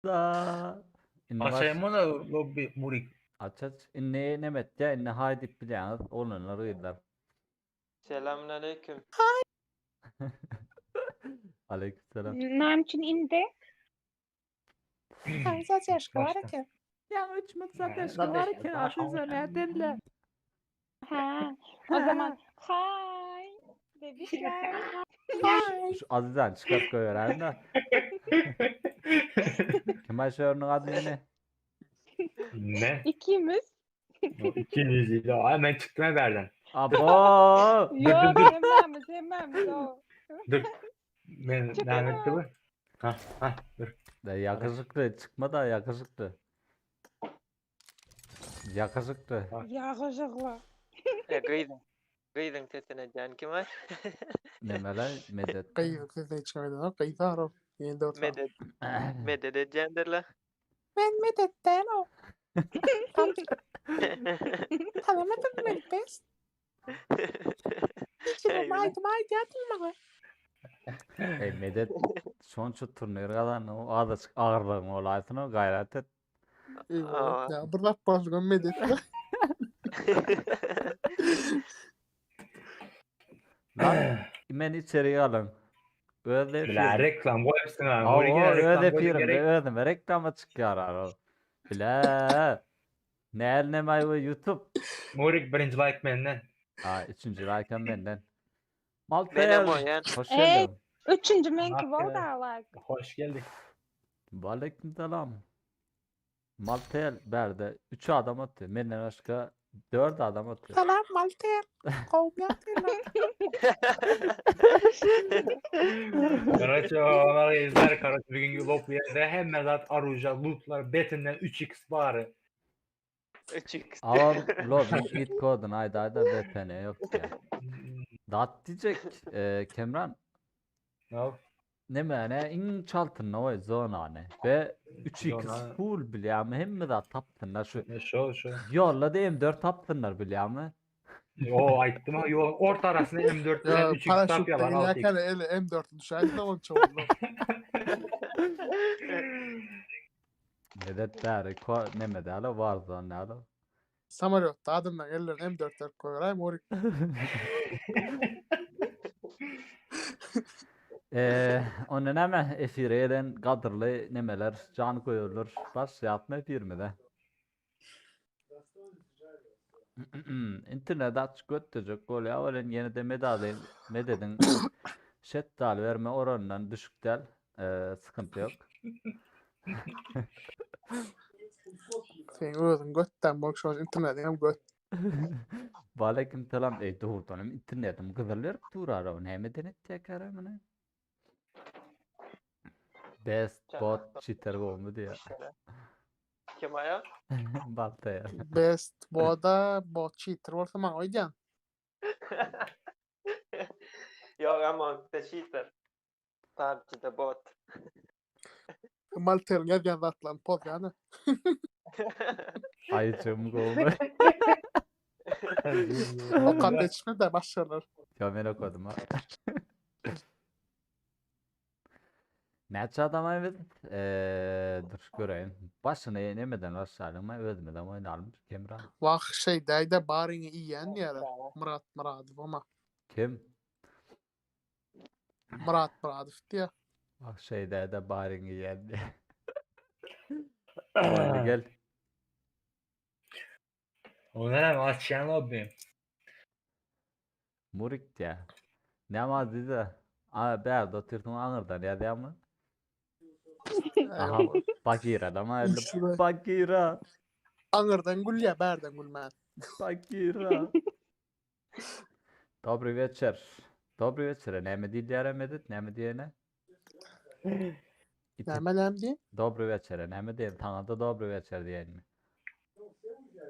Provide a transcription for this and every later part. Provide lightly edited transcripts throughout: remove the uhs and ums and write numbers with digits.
Da. Indi baş Açaýyn mı da lobby Murik? aç aç. Indi neme etýä? Indi haý diýip bilýäňiz, oglanlar gyzlar. Selamünaleyküm. Aleykümselam. Näme üçin indi? Haý zadeşka bar Başla. eken. Ýa üç müň Zadeşka zadeşka bar eken, baş Aziza nädenle? Ha, o zaman hay bebişler. Haý. Şu Azizany çykaryp goýberäýin da. Kim aý şu örüniň ady nene? Ne? İkimiz. İkiniz ile. Ay ben çıktım haberden. Abo! Yok dur, dur. hemmemiz hemmemiz o. Dur. Ben Çıkın Mehmet bu. Ha ha dur. Da yakışıklı çıkma da yakışıklı. Yakışıklı. Yağışıklı. E, gyzyň. Gyzyň sesine can kim ay? Nemeler medet. Gyz sesini çykardy. Gyz arap. Ýene dört. Medet. Medet edýändirler. Men medet däl o. Tanamadyň meni bes. Niçe Eý, aýdym aýdýardyň maňa. Ey medet şonça turnir gazandy. O azajyk agyrlygyň bolaýsyn o gaýrat et. Aa. Ya bir laf başga medet. Lan men içeri alyň. Öz Bila efirim. reklam koyupsun ha. Hawa, Murik öz reklam koyup efirimde gerek. özüme reklama çykýar o. Bile. Näl näme bu YouTube. Murik birinci like menden. Ha, üçünji like hem menden. Menem Maltaýa oýan. hoş Ey. geldin. Üçüncü menki Bak, boldy like. Hoş geldik. Aleyküm selam. Maltel berde 3 adam atıyor. Menden başka 4 adam atıyor. Salam Malter. Gowmy ýatyrlar? Karaço onlar izler Karaço bugünkü lobby yerde hemen zat aruja lootlar betinden 3x bari. 3x. Ama lobby it kodun ayda ayda VPN yok ya. Dat diyecek e, Kemran No. ne mene in çaltın o zona ne ve 3x Zona. full bilýärmi hemme zat tapdynlar şu Ne şu şu. yolla da M4 tapdynlar bilýärmi O ayıttım ha. Yo orta arasında M4 ile Ya 3x tap paraşütle yalan 6x. inerken ele M4 düşerdi de onun çoğunluğu. Medet bäri ko neme däli Warzone däli Samolyotda adamdan ellerine M4 koyar. Morik. Eee onda näme efire gelen gadyrly nemeler jan goýarlar baş ýatma efirimize. Internet açyk götürjek bolýar welin ýene de medady medediň şetdaly berme oranyndan düşük däl. Eee sıkıntı yok. Sen özün götten bak şu an internetin hem göt. Waleýkim salam. Ey dogrudanam internetim gyzyl berip durar o. Näme den etjek muny? Best bot cheater bolmy diýär. Kim aýa? Baltaýa. Best boda bot cheater bolsa maňa oýdan. Yok ama the cheater. PUBG'de bot. Maltel'in ýazýan zatlaryny pozýany. Aýjym gowmy? Okat geçme de başarılar. Ya men okudum ha. Näçe adam aýbyt? Eee, dur göreýin. Başyny enemeden başlaýalyň, men özümizem oýnalym Kemran. Wah şey däýde baryňy iýen diýýärler. Murat Muradow ama. Kim? Murat Muradow diýýär. Bak şeyde de baryňy iýen diýýär. Hadi gel. Onlar hem açyan lobby. Murik diýýär. Näme Aziza? A bärde otyrsyň aňyrdan ýazýarmy? Aha, Bagira da ma Üçlü. Bagira. Aňyrdan gülýär, bärden gülmän. Bagira. Dobry wieczór. Dobry wieczór. Näme diýilýär medet? Näme diýene? İti- Näme näme diýen? Dobry wieczór. Näme diýen? Saňa da dobry wieczór diýenmi?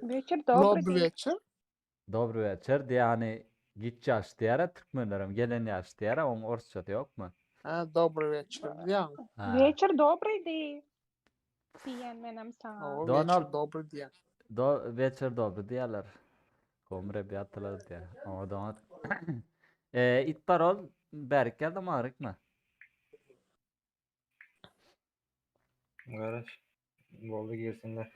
Wieczór dobry Lobby diý. wieczór. Dobry wieczór diýe hani giç ýaş diýär türkmenlerem gelen ýaş diýär oň orsçasy ýokmy? Ha, dobry wieczór diýen. Ha. Wieczór dobry diý. Diýen menem sana. O Donald- wieczór dobry diýen. Do wieczór dobry diýerler. Gomre biýatdylar diýär. Oňa Donald. Eee it parol bärik geldi marykmy? Garaş. Boldy girsinler.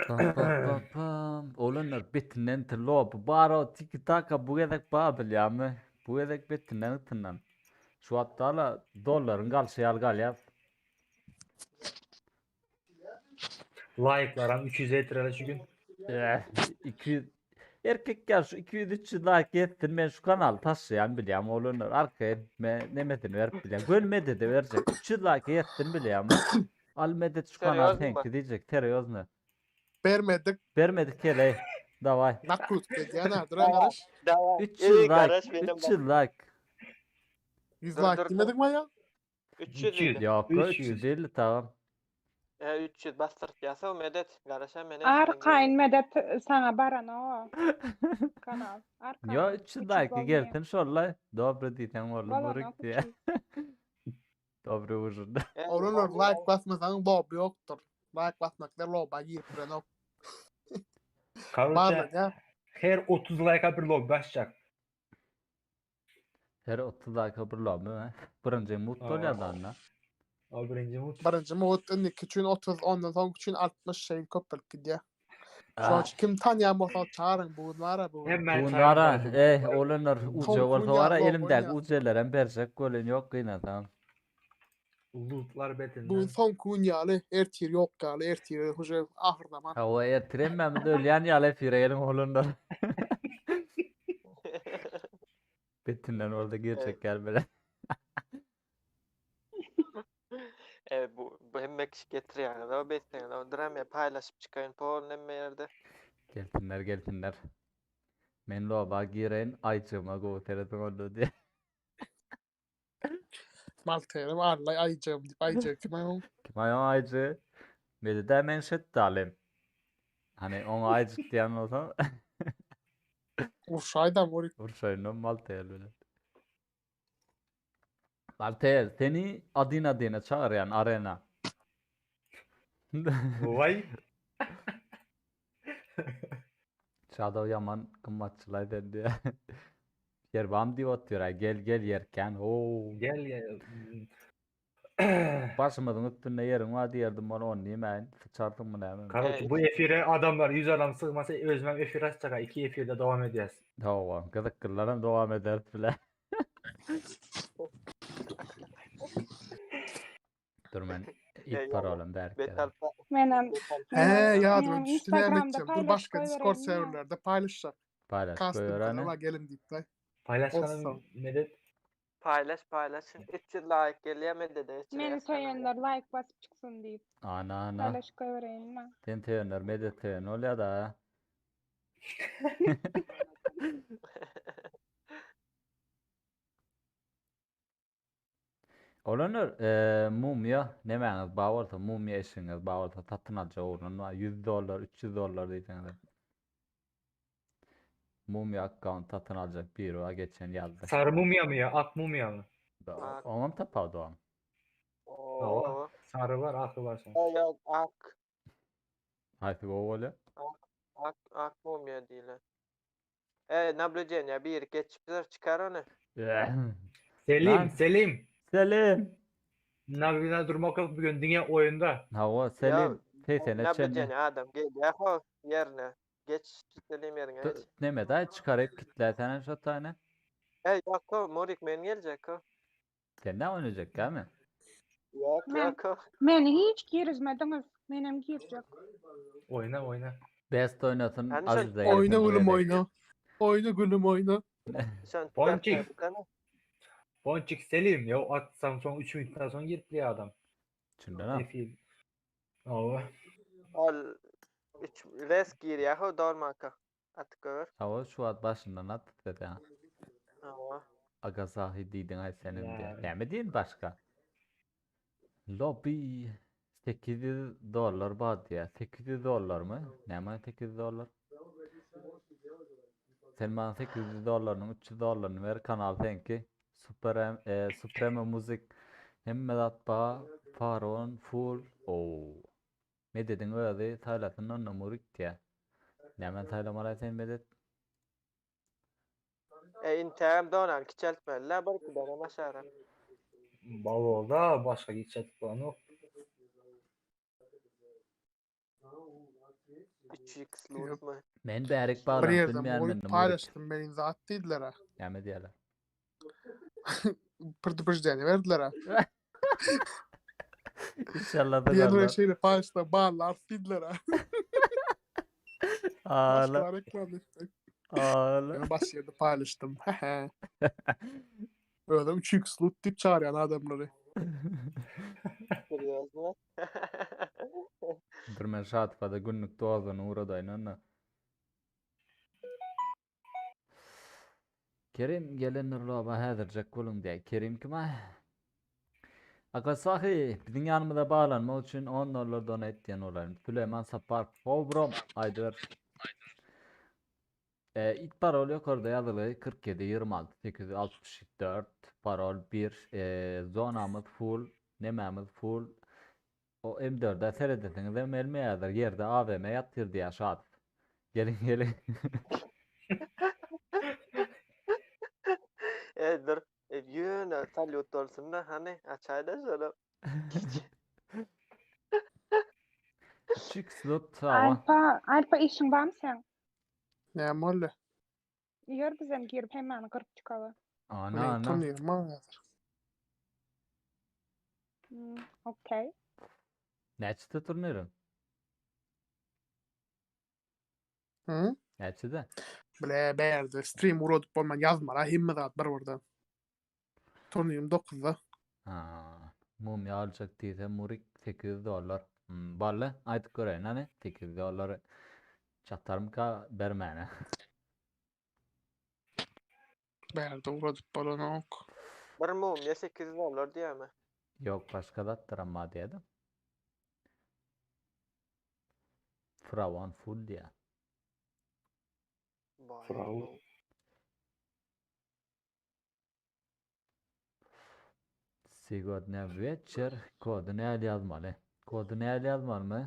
Pam pam pam pam. Oglanlar betinden lobby bar o tiki taka bu gezek bar bilýärmi? Bu gezek betinden ytyndan. Şu wagtda la dollaryň galşy ýaly galýar. Like'laram 300 etireli şu gün. Eh, 200 Erkek gel şu 200-300 like ýetsin men şu kanaly taşlaýan bilýän oglanlar arkaýyn men nemesini berip bilýän. Göl medede berjek. 300 like ýetsin bilýän. Al medet şu kanal Serýozmy? seňki diýjek. Serýozny. Bermedik. Bermedik heleý. Daway. Nakrut edýän ha, duran garaş. Daway. 300 Ey, like. garaş benim bak. 300 like. 100 Dur, like dur, dur. diýmedik mi ya? 300 200. idi. Yok 300. 350 tamam. He 300 bastırt ýasa medet. Garaşa mene. Arkaýyn medet sana baran o. Kanal. Arkaýyn. Yo 300 like bolmaýar. gelsin şolla. Добрый diýseň boldy Bolanok murik diýe. 300. Добрый ужин. Oglanlar like basmasaň lobby ýokdur. Like basmaklar lobba girip duranok. Karoçe Barlar ya. her 30 like'a bir lobby açacak. Her 30 like bir lobby mi? Birinji mut Aa. bolýar da. Al birinci mut. Birinji mut indi üçin 30, ondan soň üçin 60 şey köpelip gidýär. Şoň Ah. üçin kim tanýan bolsa çağırın bu var bu. Hemen Bunlara çağırın. eh oglanlar uca Tolkun bolsa ya, wara lobby elimdäki ya. ucalarem berjek gölen yok gynadan. Lootlar betinden. Bu son kun ýaly, ertir ýok ýaly, ertir huje ahyr zaman. Hawa ertiremmemiz ölýän ýaly efire geliň oglanlar. Betinden orada girjek gel bile. E bu hemme kişi getirýär. O besleýär. O dram paylaşıp çıkayın. Pol nemme ýerde. Gelsinler gelsinler. Men loba gireýin aýjyma gowy seredin oldu diye. Malterim arlay aýjam diýip aýjam kim aýo. Kim aýo aýjy? Meni de men şetdalim. Hani oňa aýjyk diýen bolsa Urşaýdan murik. Urşaýynam Malteýel bilen. Malteýel seni adina dine çağırýan arena. Vay. Shadow yaman gymmatçylaý den diýe. Yerbam diýip otyr, ay gel gel yerken. Oo. Gel ya. Başymyzyň üstünde ýeriň bar diýerdim ony ony diýmäýin. Sıçardyň mı näme? Karoçe bu efire adamlar 100 adam sığmasa özmem efir açacak. ha. İki efirde devam edeceğiz. Hawa, gyzyklylaram dowam eder bile. Dur men Ey, ilk parolam berk. Betal. Menem He ya Menem ben düştü näme Instagramda etjek. Dur paylaşıp başga Discord goýbereýin ya. serwerlerde paylaşacak. Paylaş Custom goýberene. kanala gelin diýip de. Paylaşalım Olsun. medet. Paylaş paylaş. 300 like gelýär medede. Meni söýenler like basyp çyksyn diýip. Ana ana. Paylaşyp goýbereýin mi? Sen töýenler medet töýen bolýar da. Olanlar mumya nemäňiz bar bolsa mumya eşigiňiz bar bolsa satyn aljak oglan bar 100 dollar 300 dollar diýseňiz. Mumya account satyn aljak biri bar geçen ýazdy. Sarı mumya mı ya? Ak mumya mı? Oňam tapawdy oň. Oo. Sarı var, akı var sonra. Yok ak. Haýsy gowy bolýar? Ak ak mumya diýilen. E nablüdeniýe bir geçipdir çıkar onu. Selim, Lan. Selim. Selim. Nabına durmak yok bugün dünya oyunda. Hawa Selim. Teýsene çenli. Nablüdeniýe adam gelýär ho ýerine. Geç Selim ýerine geç. Neme daý çykaryp kitläsene şo tane. Ey yok ho Murik men geljek ho. Sen ne oynayacak gelmi? Yok Men- yok ho. Meni hiç girizmediňiz. Menem girjek. Oyna oyna. Best oynasın Yani sen- Aziz de gelsin Oyna bu gülüm gezek. oyna. Oyna gülüm oyna. Sen Ponçik. bir tane. Ponçik Selim. Ya atsam son 3 minuttan sonra girip ya adam. Çünden ha. Efil. Allah. Al üç res gir ya ho dormaka. At gör. Hawa şu at başyndan at dedi ha. Aa. Aga sahi diýdiň ay senin diye. Ya. Näme diýin başga? Lobby 800 dollar bar diýä. 800 dollar mı? Näme 800 dollar? Sen bana 800 dollarynyň 300 dollaryny ver kanal seňki. Super Supreme Müzik hemme zat ba Faron full. Oo. Medediň özi saýlasyn onda murik diýä. Näme saýlamaly sen medet? E interim donan kiçeltmeliler bir iki tane aşağı. Bal oldu ha. Başka gidecek falan yok. 3x loot mu? Men bärik Bir baglanyp ýerden bilmeýän goýup mende Murik. paýlaşdym meni zat diýdiler-ä. Näme diýerler? Предупреждение berdiler-ä. İnşallah Bir ýerde dönerler. şeýle paýlaşsa barlar diýdiler-ä. Ağla. Başgalar reklam etdi. Ağla. Men baş ýerde paýlaşdym. Hehe. Özüm 3x loot diýip çagyrýan adamlary. Görýäňizmi? Dur men Şatyfada günlük dozany ugradaýyn onda. Kerim gelendir loba häzirjek boluň diýä. Kerim kim a? Akasahi biziň ýanymyza baglanmak üçin 10 dollar donate diýen bolaryn. Süleýman Saparow, how bro, aýdyber. E, ilk parol ýokarda ýazyly 47 26 864 parol 1 e, zonamyz full, nemämiz full. O M4-e seredesiňiz hem gelmeýärdir. Ýerde AWM ýatyr diýýär Şadow. Geliň geliň. E, dur. E, ýöne salýut bolsun-da, hany, açaýda şony. Çyk slot sawa. Alfa, Alfa işiň barmy seň? Näme boldy? Ýör bizem girip hemmäni gyryp çykaly. Ana Men ana. turnirem bar häzir. Hmm, okey. Näçede turniriň? Hı? Näçede? Bile bärde stream uradyp bolman ýazmala hemme zat bir birden. Turnirim 9-da. Ha, mumya aljak diýse Murik 800 dollar. Hmm, bally aýdyp göreýin hany 800 dollary çatarmyka bermäne. Bärde uradyp bolanok. Bir mumya 800 dollar diýýärmi? Ýok başga zatdyr amma diýýärdim. Frawan full diýýär. Baý. Frau. Сегодня вечер kody näl ýazmaly? Kody näl ýazmalymy?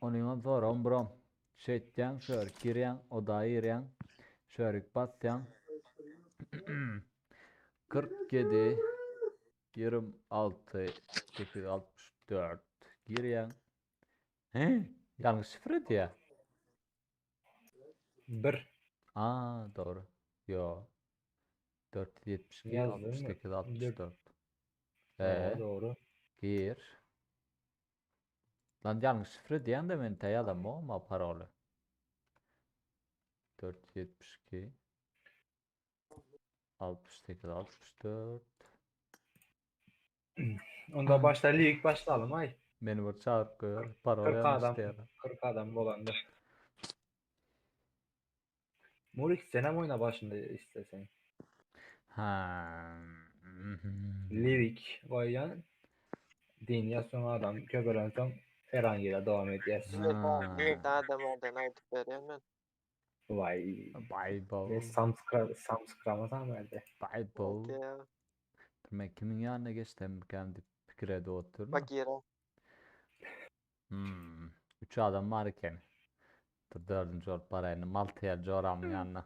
Onuňam soram brom. Şeýtýäň, şörik girýäň, oda girýäň, şörik basýaň. 47 26 864 girýäň. He? Ýalňyş şifre diýýär. Bir. Aa, dogry. Ýo. 472 Ýazdyňmy? 68 64. Ee, Ee, doğru. gir. Lan ýalňyş şifre diýen de men täýadam bolma paroly. 472 68 64 Onda başla lig başlayalım ay. Meni bir çagyryp goýar. Parol 40 ýalňyş adam. diýer. 40 adam bolanda. Murik senem oyna başında istesen. Ha. Livik koyan. Din sonra adam köpelen soň Erangel'e devam edýäs. Ha. Bir adam oradan aýdyp berýän men. Vay. Bible. Ne samskra samskramasan verdi. Bible. Okey. Men kimiň ýanyna geçsemmikäm diýip pikir edip otyryn. Bak ýere. Hmm. Üç adam bar eken. Dur dördünji bolup baraýyn. Maltaýa joramyň ýanyna.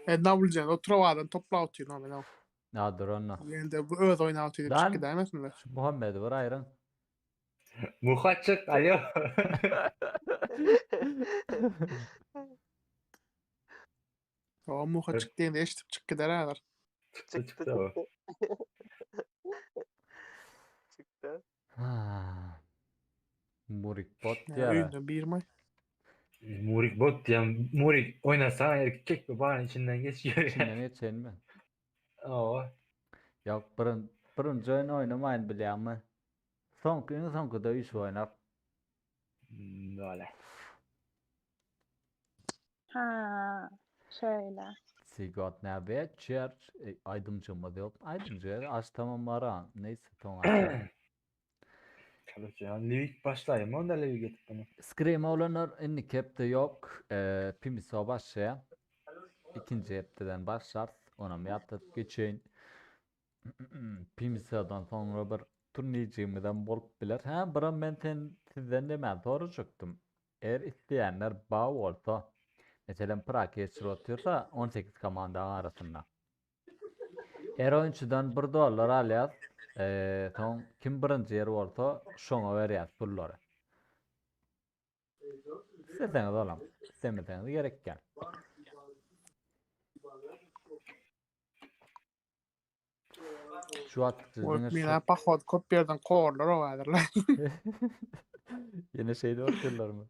E nawuljan oturup adam topla otyr no men. Ha dur onda. Ýende bu öz oýna otyr diýip Lan. çykyp gidäýmesinler. Şu Muhammedi bir aýryň. Muha çık alo. O muha çyk diýende eşitip çyk gider häzir. çıktı Çykdy çıktı o. çykdy. Çykdy. Ha. Murik bot Ya diýär. öýünden bir may. Murik bot diyen Murik oynasana erkek mi bana içinden geçiyor ya. İçinden geçelim mi? Oo. Ýok, birin, birinji oýun oýnamaýyn bilýäňmi? Soňky, iň soňky döwüş oýnar. Böyle. Ha, şöyle. Sigod näbe çer e, aýdymçymyz ýok. Aýdymçy aç tamam bara. Neyse toň açar. Короче, yani Livik başlayayım. Onda Livik getir bunu. Scream olanlar indi kepde ýok. E, Pimiso başlaýar. Ikinji hepdeden başlar. Onam ýatlatyp geçeýin. Pimisodan soňra bir turnirjigimizem bolup biler. Ha, biram men sen sizden demän sorajakdym. Eger isleýänler ba bolsa, meselem Prag geçirip otyrsa 18 komanda arasynda. Her oýunçydan 1 dollar alýar. Eee, soň kim birinji ýer bolsa, şoňa berýär pullary. Isleseňiz olam, islemeseňiz gerek däl. Şu wagt Ol Mina pahod köp ýerden kowarlar o häzirler. Ýene şeýdip otyrlarmy?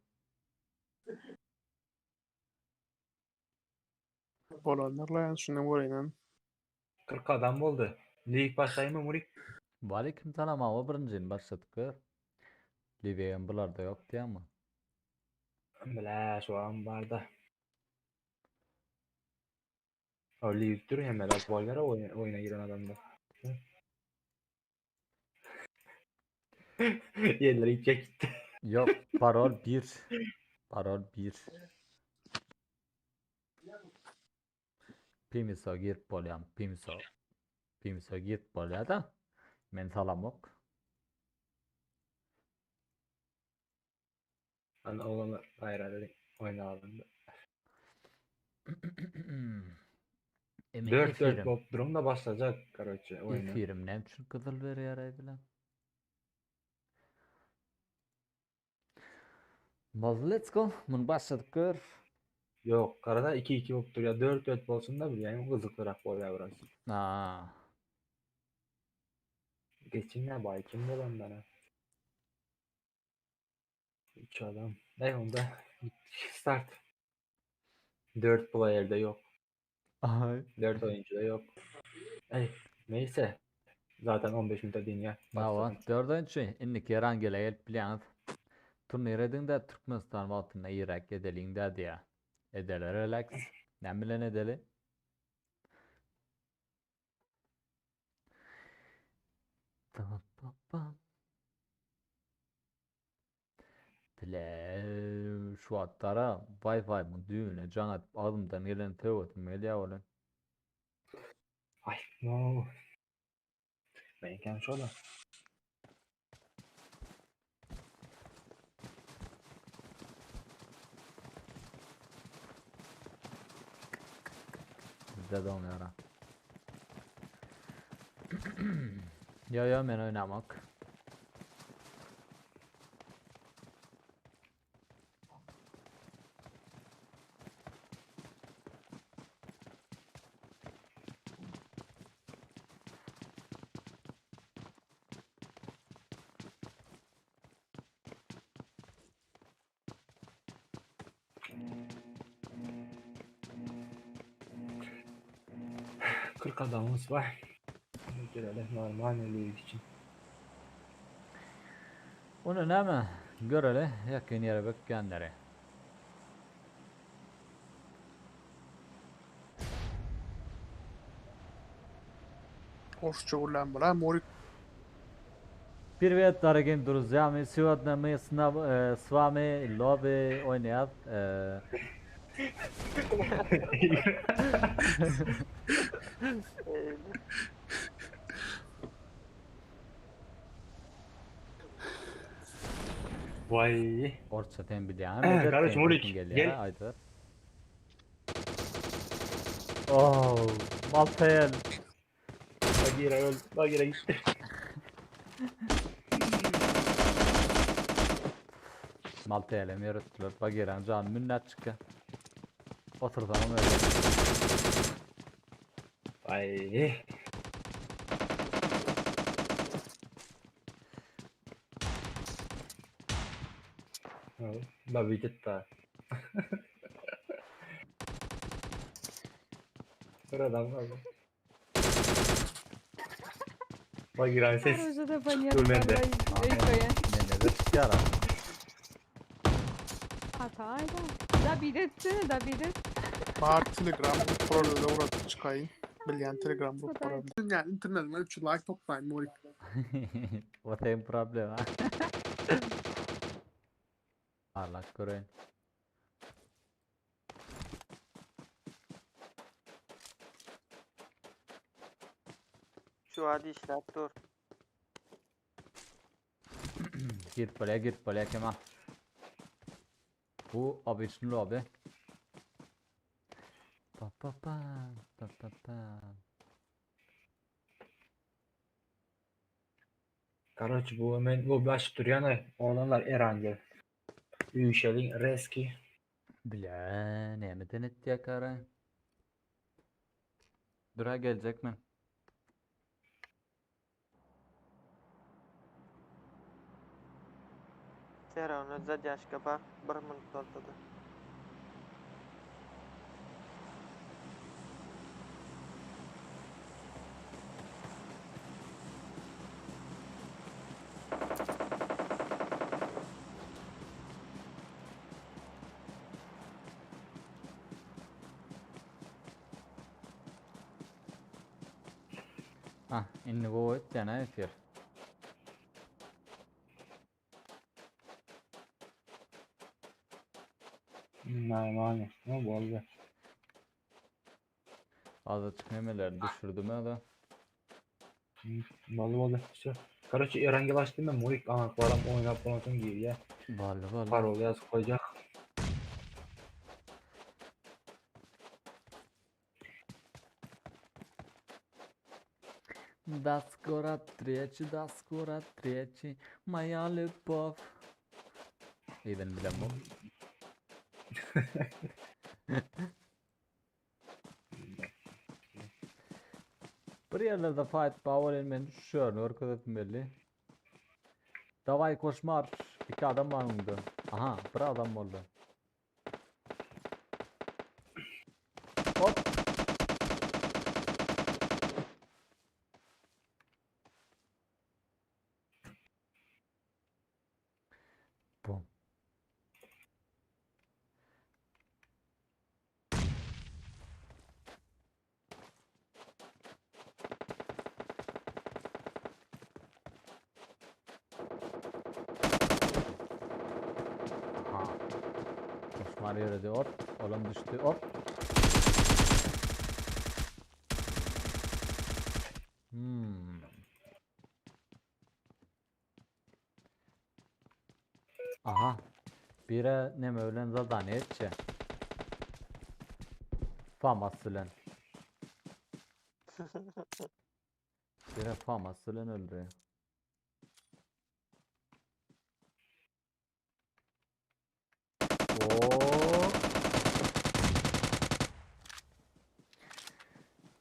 Bolanlar la şundan göreýinem. 40 adam boldy. Lig başlaýmy Murik? Waleýkim salam awa birinjini başladyk gör. Liwiýam bularda ýok diýýäňmi? Bile şu an barda. O lig dur hemmeler bolýar oýuna, oýuna giren adamda. Yerleri gidecek gitti. Ýok, parol 1. Parol 1. Pimiso girip bolýam, Pimiso. Pimiso girip bolýar da. Men salamok. Hani oğlanlar gaýrat ediň oýnalyň. Emin 4-4 efirim. bolup duruň da başlajak karoçe oýuna. Efirim näme üçin gyzyl berýär aýdylan? Bol, let's go. Muny başladyk gör. Ýok, garada 2-2 bolup durýar. 4-4 bolsun da bilýän gyzyklyrak bolýar biraz. Aa. Geçin ya bay kim bolan bana. 3 adam. Ne onda? Start. 4 player'de yok. Ay. 4 oyuncu da yok. Ey, neyse. Zaten 15 minute dünya. Hawa, dördünji indiki Erangele gelip bilýäňiz. Turnir ediň-de Türkmenistan wagtynda irräk edeliň-dä diýýär. Edeli relax. Näme bilen edeli? Bile şu wagtlara Wi-Fi-myň düýbüne jaň atyp agzymdan geleni söwesim gelýär welin. Ay no. Benimki şöyle. Bizde de oňýar. Ýo ýo men oýnamok. Kırk adamımız var. Görelim normal lig için. Ony näme? Göreli ýakyn ýere bökýänleri. Orsça gürlän bolar Murik. Привет, дорогие друзья! Мы сегодня мы с, с вами lobby oýnaýas. Vay. Orsça sen bilýäň. Medet Kardeş, sen Murik, sesin gelýär, gel. aýdyber. Oh, Maltael. Bagira öl. Bagira gitti. Maltael'e mi ýöretdiler? Bagiranyň jany minnat çykýar. Otursaňam öyle. Vay. La bitti. Bir adam kaldı. Bagira ses. Orada da Dur bende. Öýköýen. Mende de çykýar. Hatayda. Da bir etsene da bir et. Bar Telegram gruplarda uğradyp çykaýyn. Bilýän Telegram gruplarda. Yani internetime 3 like toplaýyn Murik. O seň problem ha. Parlak göreýin. Şu hadi işler dur. Girip bolýar, girip bolýar Kemal. Bu obычный lobby. Pa pa pa pa pa pa. Karoç bu hemen lobi açıp durýan oğlanlar Erangel. Üýşeliň Reski. Bilä, nämeden etýäkara? Dura geljek men. Serana zadyaşka bak bir minut bolsa-da. Ah, indi gowy etýän-ä efir. Normalno. Ne boldy. Azajyk nemeleri düşürdim da. Boldy boldy. Всё. Короче, Erangel açdym men murik aňaklaram oýnap bolansoň girýär. Boldy boldy. Parol ýazyp goýjak. До скоро встречи, до скоро встречи, моя любовь. Eýden bilen bu. Bir ýerlerde fight bar welin men şu ýerini görkezesim geldi. Daway koşmar. Iki adam bar öňde. Aha, bir adam boldy. Hop. Bum. Aha. Koşmar ýöredi hop. Olam düşdi hop. Hmm. Aha. Bire neme bilen zadaniýe etçe. Famas bilen. Bire famas bilen öldü. Oo.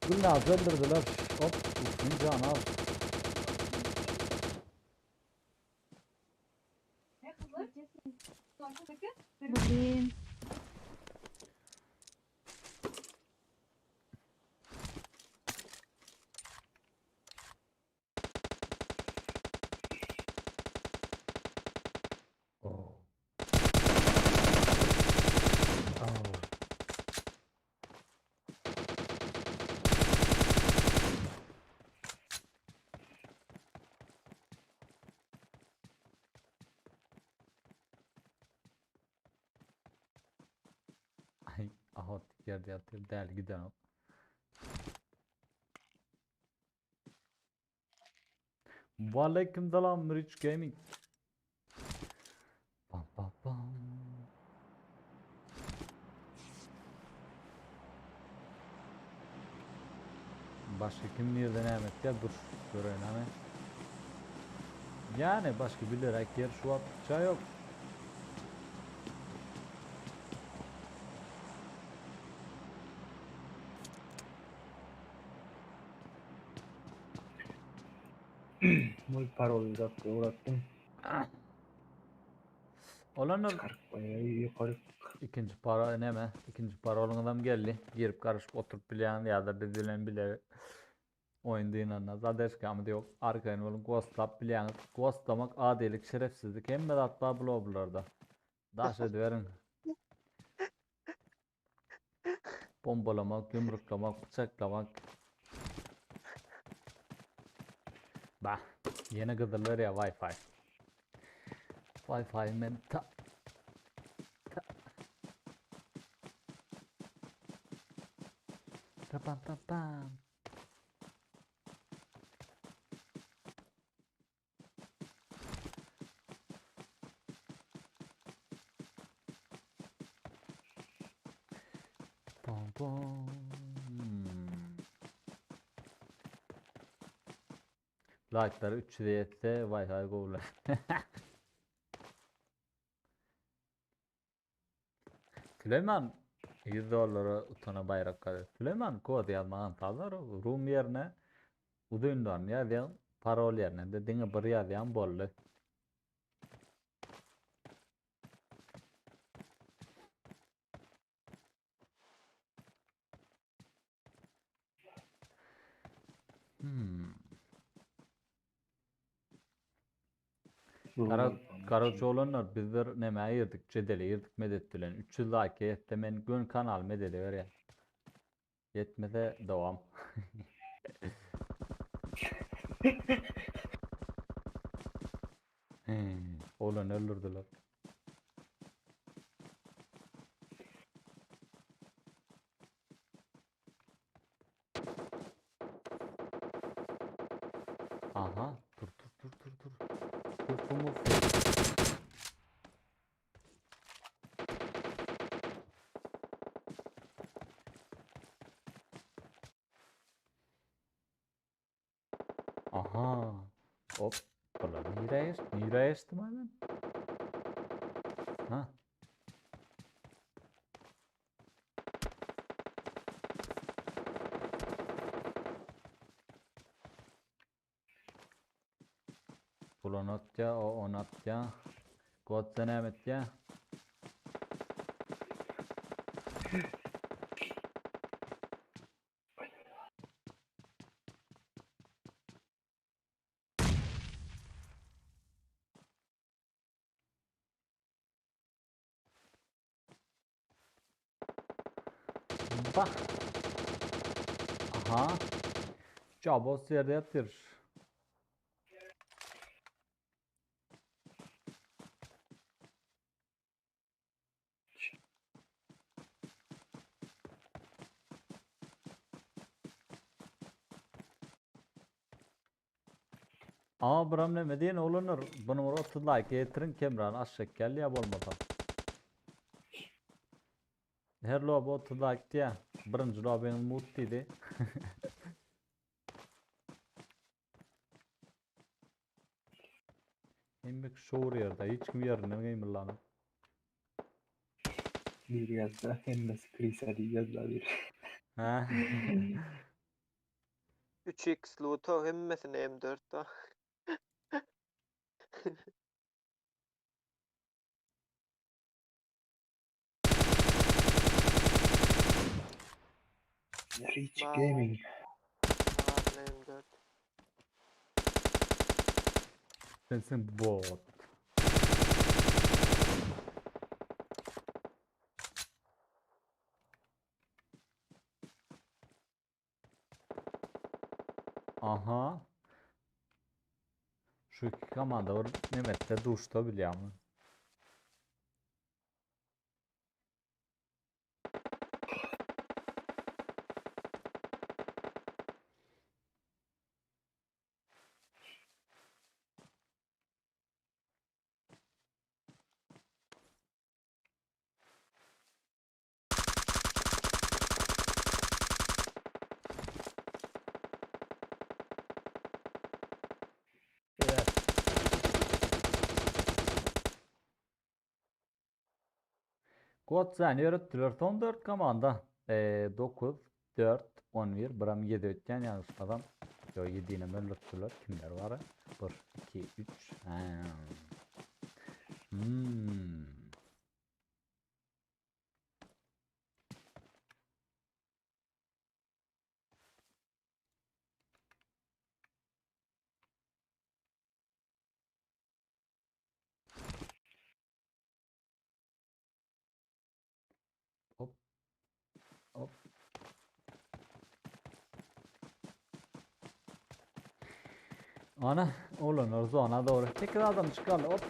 Gülnaz öldürdüler. Hop, üstün can al. Blin. Oh. Oh. Ay, ahot ýerde ýatyr, däl gidenok. Waleýkim salam Rich Gaming. Pam pam pam. Başga kim nirde näme etýär dur göreýin hany. Ýani başga bilerek ýer şu wagtça ýok. Murik parol ýazyp uğratdym. Olanlar Çykaryp ýokary. ikinji para neme? Ikinji parolyňyzam geldi. Girip garyşyp oturyp bilýän ýa-da biz bilen bile oýun dynanda zadeşkamyz ýok. Arkaýyn boluň ghostlap bilýäňiz. Ghostlamak adilik, şerefsizlik hemme zat bar bloblarda. Daş ediberiň. Bombalamak, ýumruklamak, bıçaklamak. Bah, ýene gyzyl berýär Wi-Fi. Wi-Fi men ta ta Ta pam pam pam. Pam pam. Hmm. Like'lar 300'e ýetse Wi-Fi gowular. Süleýman 100 dollara utana baýrak gazyr. Süleýman kod ýazmagan sazlar room ýerine uzynlaryny ýazýaň, parol ýerine de diňe bir ýazýaň boldy. Hmm. Kara Karaç oglanlar biz bir nämä girdik, jedele girdik Medet bilen. 300 like ýetse men gön kanal Medede berýän. Ýetmese dowam. Oglan öldürdüler. Aha, dur dur dur dur dur. Dur dur dur. Aha. Hop. Bular nirä geçdi? Nirä geçdi madem? Ha. Bulan atýa, o on atýa. Godse näme etýä? Bak. Aha. Cabos yerde yatır. Ama buram neme diýen oglanlar bunu bir 30 like getirin Kemran aşak gel ya bolmasa. Her loba 30 like diýä. Birinji lobyň mut diýdi. Emmek şowur ýerde hiç kim ýerinden gymyldanyp. Bir ýazda hemmesi krisa diýip ýazda bir. Ha. 3x luto hemmesine M4 da. Rich Gaming. Baryna M4. Sensin bot. Aha. Şu iki komanda bir Mehmet'te duşta bilýärmi? Evet. Godzan ýöretdiler. Son 4 komanda. E, 9, 4, 11, biram 7 ötýän ýalňyşmasam. Ýo 7-ni öldürtdiler. Kimler bar? 1, 2, 3. Ha. Hmm. Hop. Hop. Ana olanlar zona doğru. 8 adam çıkarlı hop.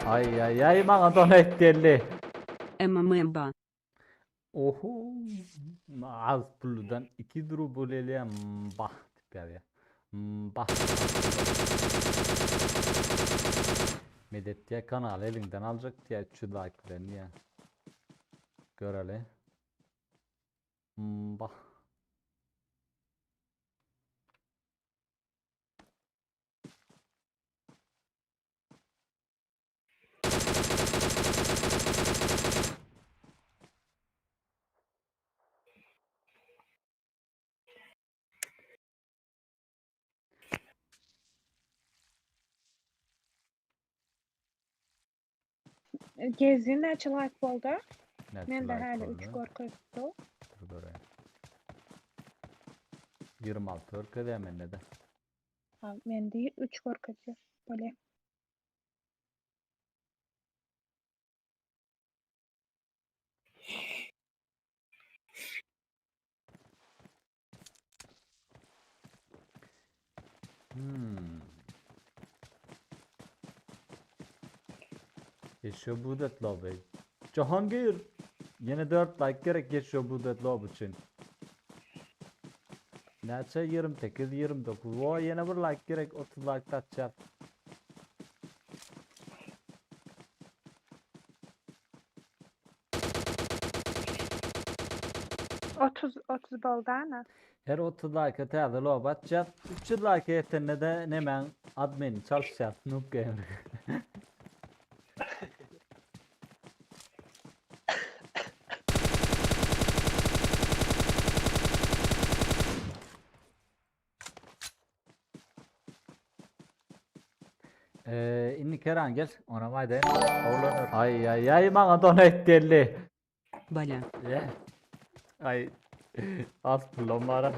Ay ay ay bana donate geldi. MMMBA. Oho. Az pulludan 2 rubl elýän bah diýip ýazýar. Bah. Medet diýä kanaly eliňden aljak diýä 300 like bilen diýä. Göreli. Bah. Gezi näçe like boldy? Näçe Mende like häli boldy? 3 görkezdi. Dur göreyim. 26 görkezýär mende de. Al, mende 3 görkezýär. Bolýar. Hmm. Еще будет lobby. Jahangir. Yine 4 like gerek geçiyor bu lobby için. Näçe 28 29. Voy yine bir like gerek 30 like atacak. 30 30 boldy ana. Her 30 like täze lobby atacak. 300 like ýetende de nemen admin çalışacak Noob Gamer. Inni Keran gel. Ona maydayım. Ay ay ay bana donate geldi. Bala. Yeah. Ay az pullum var.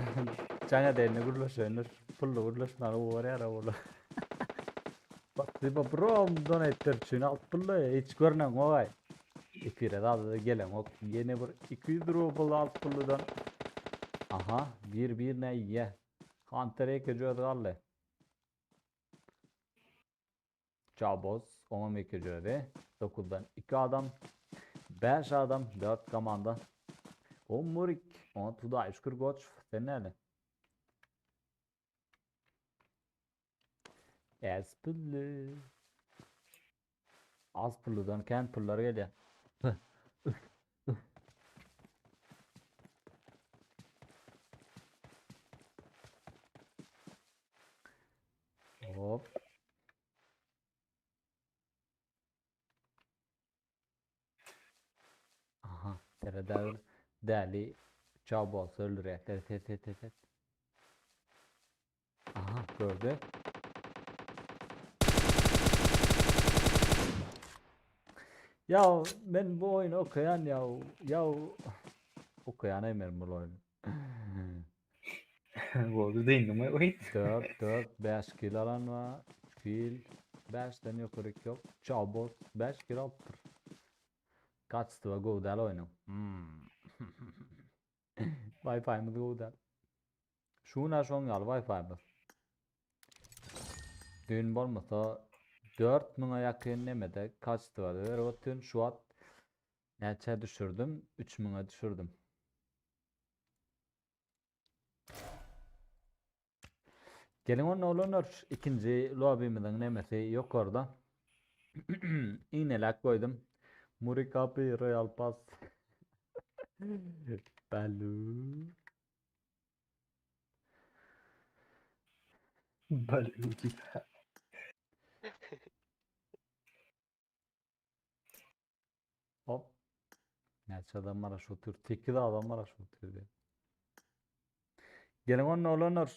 Cana delini gurlaşönür. Pullu gurlaşmana uğrar yara uğrar. Bak diba brom donate üçün alt pullu hiç görünen o ay. Epire da gelen ok yeni bir 200 ruble alt pulludan. Aha bir bir ne ye. Hunter eke jöd galle. Çaboz 12 jödi. 9'dan 2 adam. 5 adam 4 komanda. O Murik, o Tuday şükür goç sen näle? Az pullu. Az pulludan kän pullar gelýär. Hop. Aha, teredäl däli çabo öldürýär. Te te te te te. Aha, gördü. Ya ben bu oyunu okuyan ya ya okuyan hemen bu oyunu. Boldy değil mi oyun? 4 4 5 kill alan var. 3 kill. 5'den yukarı yok. Çabot 5 kill alıptır. Kaçtı ve go del oyunu. Hmm. Wi-Fi'miz go del. Şuna şoň ýaly Wi-Fi'miz. Dün bolmasa 4000'a yakın nemede kaçtı var. O dün şu at neçe düşürdüm? 3000'a düşürdüm. Gelin onun olanlar ikinci lobimizin nemesi yok orada. İğnelek koydum. Murik abi Royal Pass. Balu. Balu. Hop. Näçe adam var şu tür? 8 adam var şu tür. Gelin onun olanlar.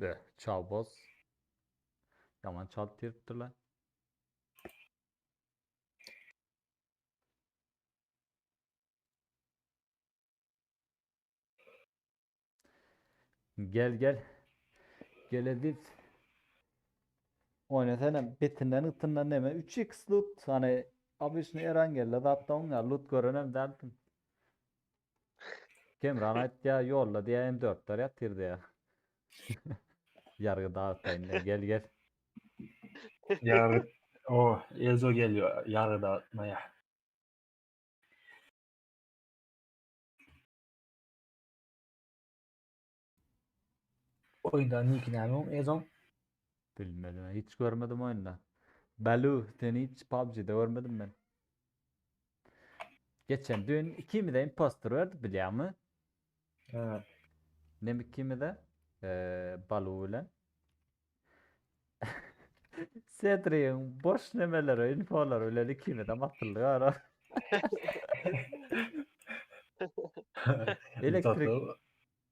De, çaboz. Yaman çalt tiripdir lan. Gel gel. Gel edit. Oynasana betinden ıtından neme 3x loot hani abi şunu Eren geldi hatta onlar loot görenem derdim. Kemran ait ya yolla diye M4'ler yatırdı ya. Yargı dağıtayım ya gel gel. Yarı o Ezo geliyor yarı dağıtmaya. Oyunda nick näme oň Ezo? Bilmedim hiç görmedim oyunda. Balu seni hiç PUBG'de görmedim ben. Geçen dün ikimi de imposter verdi biliyor musun? Ha. Nem ikimi de Balu bilen. Cedric'in boş nemeleri, infoları öyle ikimi de matırlı ara. Elektrik Tatlı.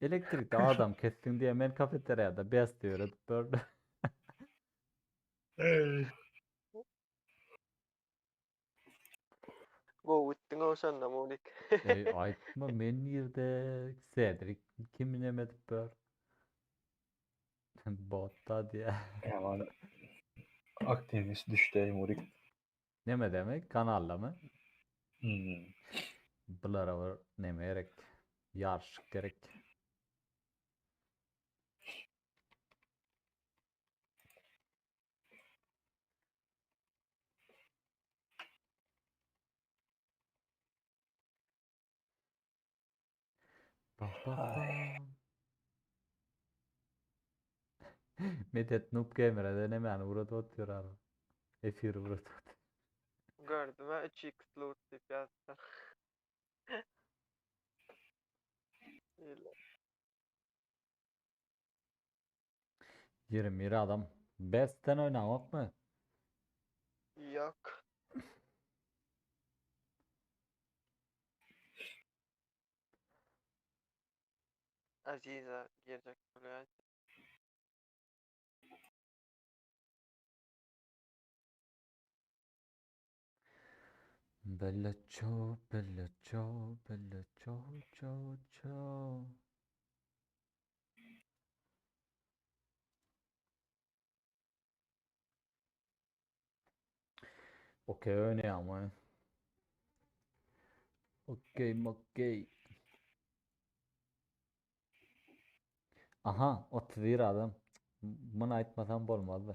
elektrikte adam kestin diye men kafeteryada best diyor. Böyle. Gowy gitdiň o şonda Mulik. Eý aýtma men nirde Sedrik kim neme edip ber. Botda diýä. Ýaman aktiwist düşdi Murik. Neme demek kanaldamy? Hmm. Bulara bir neme gerek. Ýaryşyk gerek. Bak bak bak. Medet Noob Gamer'e de nemäni ugradyp otyr abi. Efir ugradyp otyr. Gördüm ha 3x loot diýip ýazypdyr. Hile. 21 adam. Best'ten oýnaňokmy? Ýok. Aziza girjek bolýar. Bella ciao, bella ciao, bella ciao, ciao, ciao. Okey oýnaýarmy? Okey, okey. Aha, 31 adam. Muny aýtmasam bolmazdy.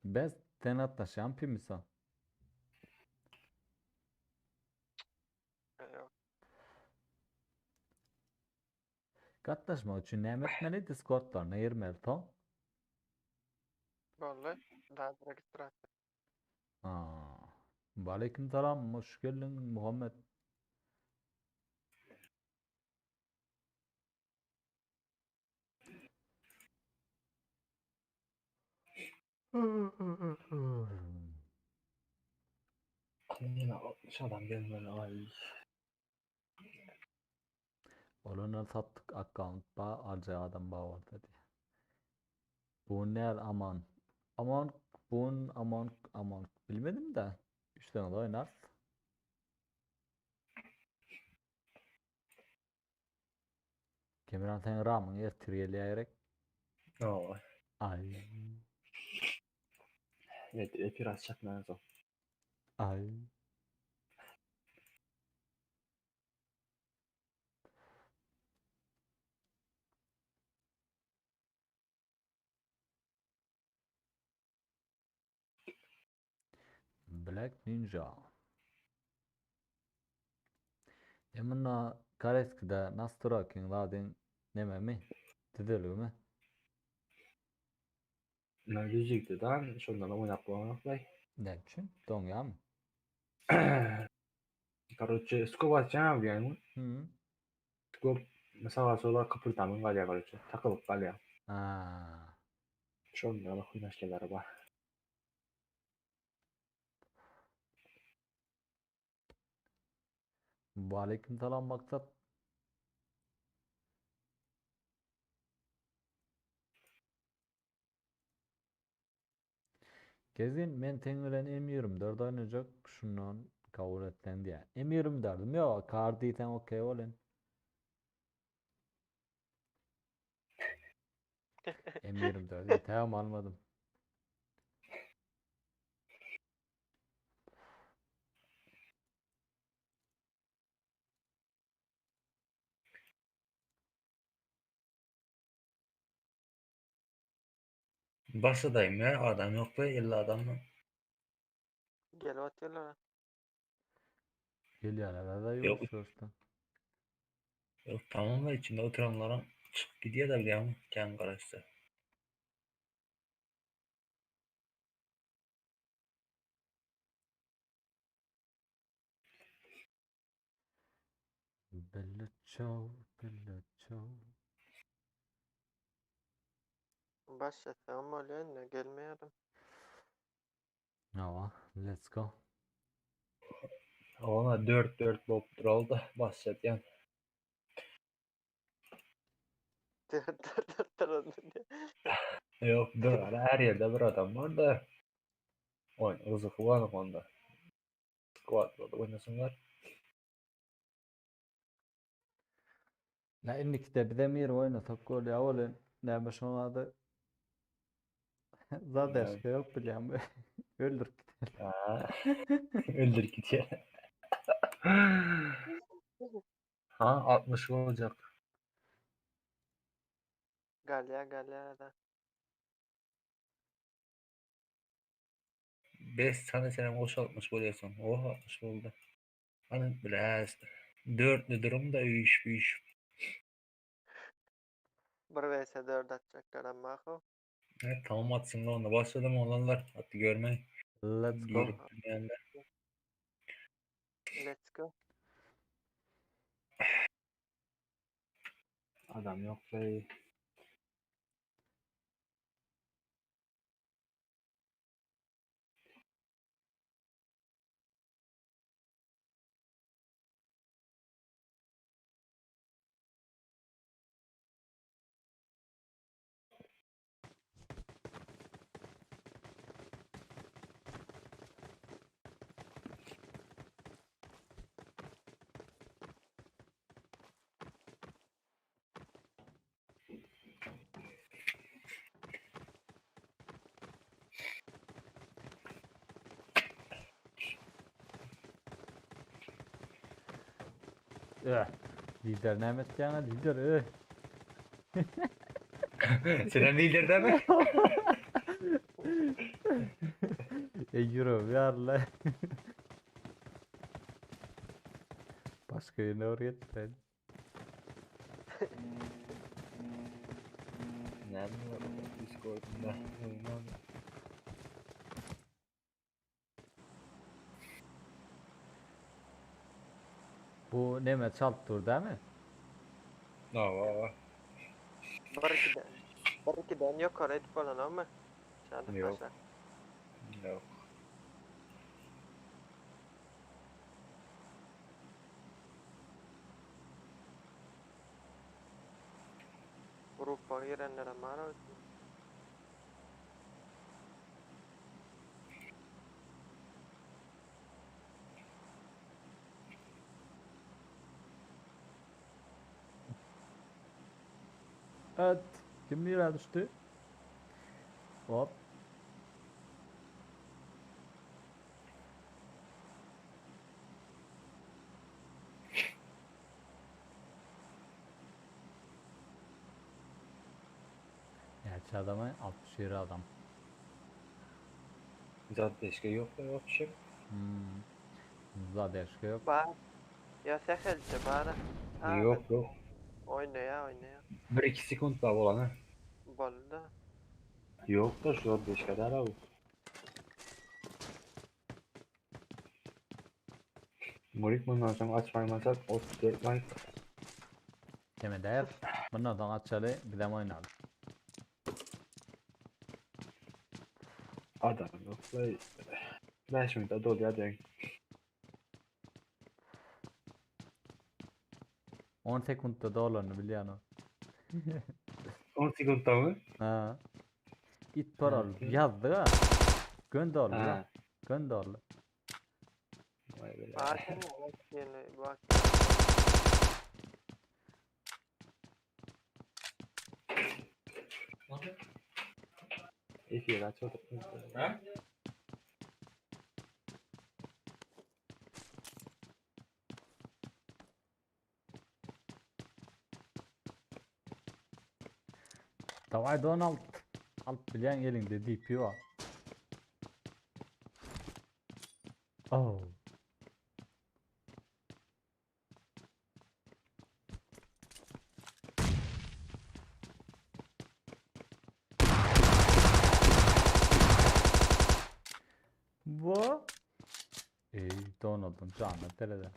Best sen gatnaşýan pimisa. Ýok. Gatnaşmak üçin näme etmeli? Discordlaryna girmeli soň. Boldy. Daha registrasiýa. Aa. Waleýkim salam, hoş geldiň Muhammet. Yine 60 adam gelmeli ay. Olanlar satdyk akkaunt ba aljak adam ba bolsa diýe. Bu ne aman. Aman bun aman aman bilmedim de. 3 tane de oynarız. Kemiran sen ramyň ertir gelýär gerek. Oo. Ay. Evet, biraz çakmayan son. Ay. Black Ninja. E munda Kareskide Nasturakyň zadyň nememi? Düzelgimi? Ne düzükti dan, şondan oynap bolanok Ne üçin? Doňýarmy? Короче, skop atacağım abi yani. Hı. Skop sağa sola kıpırdamın galya короче. Takılıp galya. Ha. Şondan oynaşkeler var. Aleyküm selam maksat. Gezin men teň bilen M24 oýnajak şundan kabul etsen diýä. M24-üm ýok, kar diýseň okey bolyn. M24 tamam almadım. Başladayım ya adam yok be 50 adam mı? Gelip atıyorlar. Gelýärler da Yok. ýok şurada. Yok tamam da içinde oturanlara çık gidiyor da biliyor musun? Kendi karıştı. Bella ciao, bella ciao. Başlasam bolýar indi gelmeýärdim. Hawa, let's go. Ona 4-4 bolup duralda başlatýan. Yok dur her yerde bir adam var da. Oyun rızıkı var onda. Squad da oynasınlar. Ne indikide bize mir oynasak bolýar welin näme şoň ady Zadeşka yok bilýän öldürip gider. Ha. Öldür git ya. Ha 60 olacak. Galya galya da. 5 tane senin boş 60 oluyorsun. Oh 60 oldu. Hani biraz dörtlü durumda 3 3. 1 vs 4 atacaklar amma ho. Evet tamam atsınlar onu. Başladım olanlar. Hatta görmeyin. Let's go. Gelip bilmeyenler. Let's go. Adam yok be. Eh. Lider näme etýäň lider eh. Senin lider değil mi? E yürü yarla. Başka yerine oraya gitmedi. Ne var Discord'da? Oyun Bu neme çalt dur değil mi? Ne var? 1 2'den. 1 2'den yok oraya edip olan ama. Şadık Yok. başa. Yok. Grupa girenlere mar olsun. Evet. Kim yere düştü? Hop. Gerçi adamı 67 adam. Zaten yok da yok bir şey. Zadeşka yok. Bar. Ya sehelce bara. Ha, Yok yok. Oynaya oynaya. 1-2 sekund daha olan ha. Bolda. Yok da şu an 5 kadar abi. Murik bundan sonra açmaymasak 34 like. Deme der. Bundan açaly bizem oynalım. Adam yok da 5 minut dolu ya den. 10 sekundda dolarını bilýän o. 10 sekund mı? Ha. It paral Hı. yazdı ha. Göndorlu. Ha. Göndorlu. Vay be. Bar yeni bak. İyi aç Ha? Davay Donald. Alıp bilýän elinde DP var. Oh. Bu Ey Donald'ın canı nerede?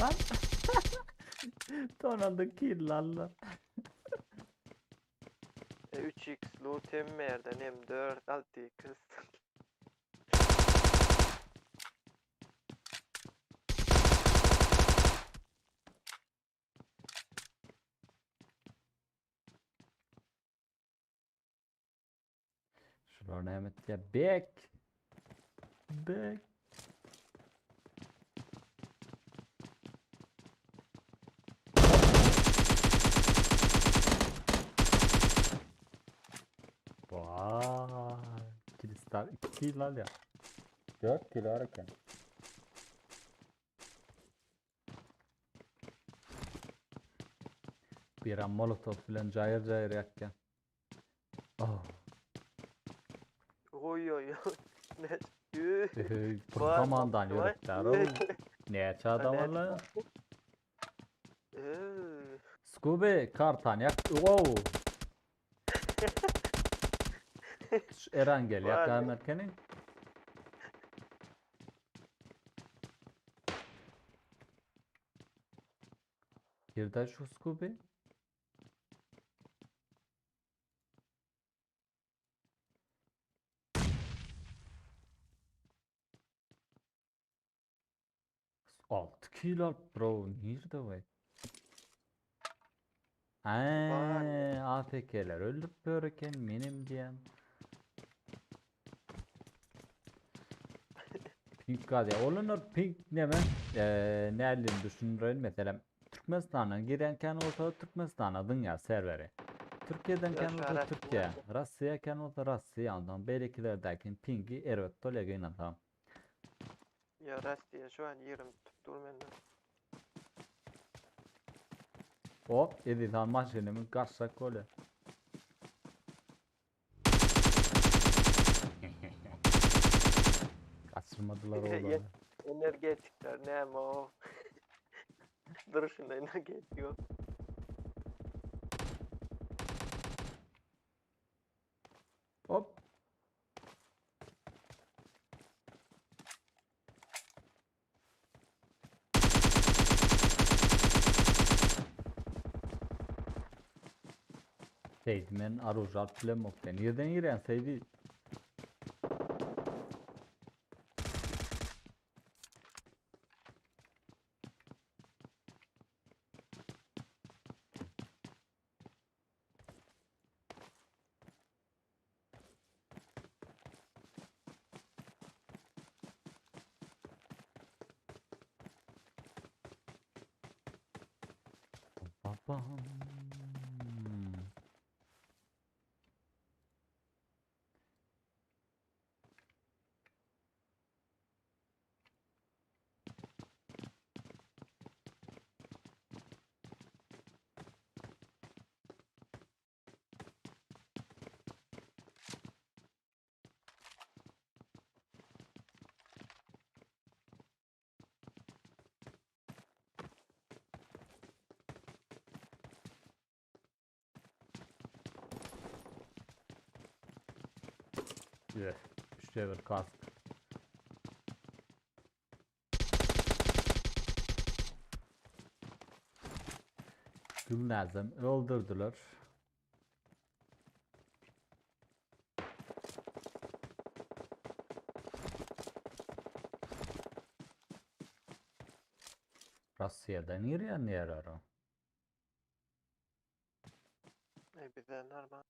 Lan. Donaldy kill aldylar. E, 3x loot hemme yerden M4 6x. Şular näme etýär? Bek. Bek. Vay. Kristal 2 kill al ya. 4 kill var eken. Bir an molotov bilen jaýyr jaýyr ýakýan. Oh. Oy oy oy. Ne? Üh. Hey, bu Vay, zamandan vay. ýörüpler o. Näçe adam ala? Üh. Scooby kartan yak. Wow. Şu Eren gel yak Vay. Merkenin. Girdi şu Scooby. Altı kilo bro nerede vay? Eee AFK'ler öldürüp böreken benim diyen. Pink gaz ya. Olanlar pink neme? Nereden düşünürüm mesela Türkmenistan'a girenken olsa Türkmenistan'a dünya serveri. Türkiye'den Ya ken şu olsa araç Türkiye. vardı. Russiya ken olsa Russiya. Ondan belekilerdeki pingi erbet tolya tamam. Ya rast diye şu an 20 tutturum benden. Hop edilen maşinimi kaçsak öyle. Kaçırmadılar oğlum. Energetikler ne ama o. Dur şunda energetik yok. Hop. Seydi men arujat bilen bok. Nereden giren Seydi? Babam. Üh, Üçte bir kask. Gülnazım öldürdüler. Russiyadan girýän ýerler o. E bize normal.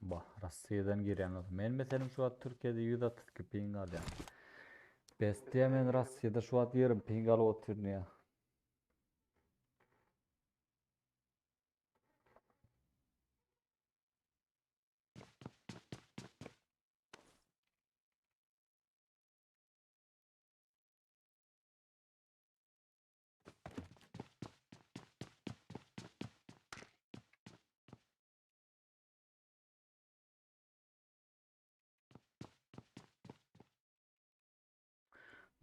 Bah, Russiyadan girýän olsa. Men meselem şu wagt Türkiýede 132 ping alýan. Best diýen men Russiýada şu wagt 20 ping alyp otyryn ya.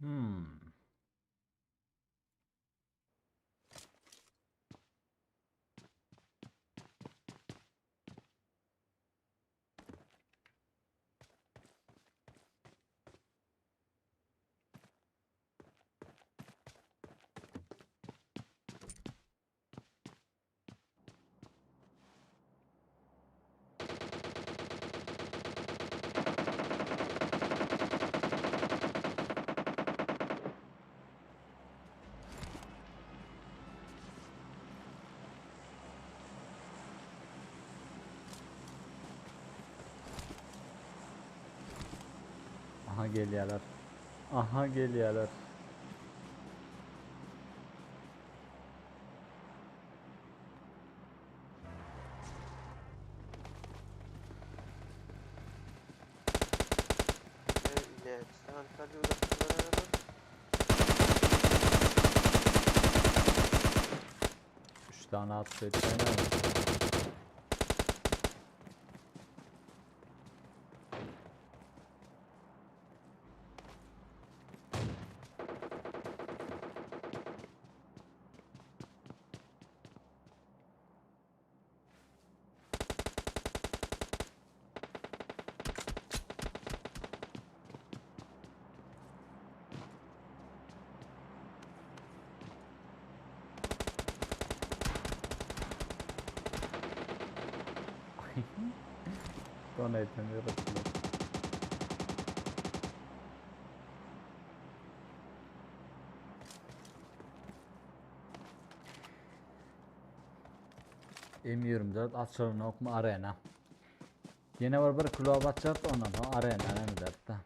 Hmm. Aha gelýärler. Aha gelýärler. Üç tane attı. Donate ýöretdiler. M24 açylanokmy arena. Ýene bir bir klub açarys ondan soň arena näme ederis-de.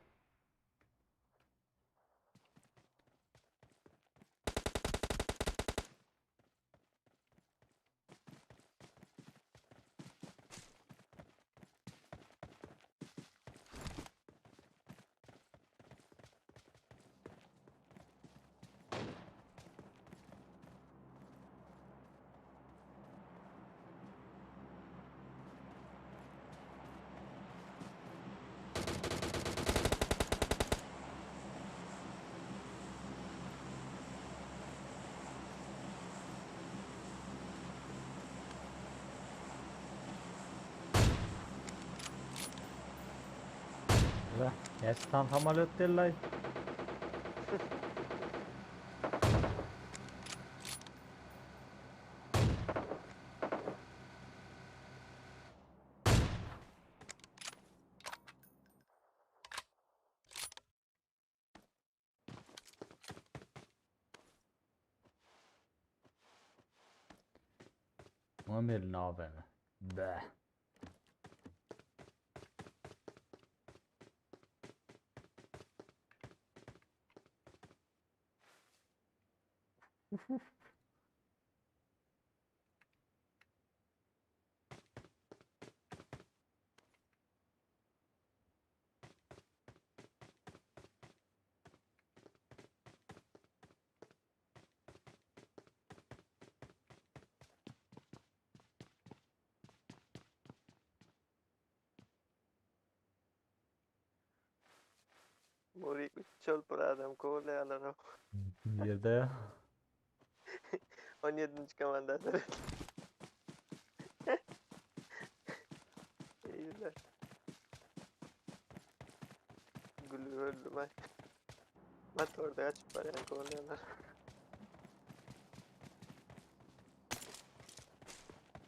Näçe sany samolýot geldi-aý? Muňa melin AWM. Bäh. Murik üç çolpur adam kowlaýarlar. Nirde ya? 17. komanda İyiler. Gülü öldüm ay. Motorda açıp barýan kowlaýarlar.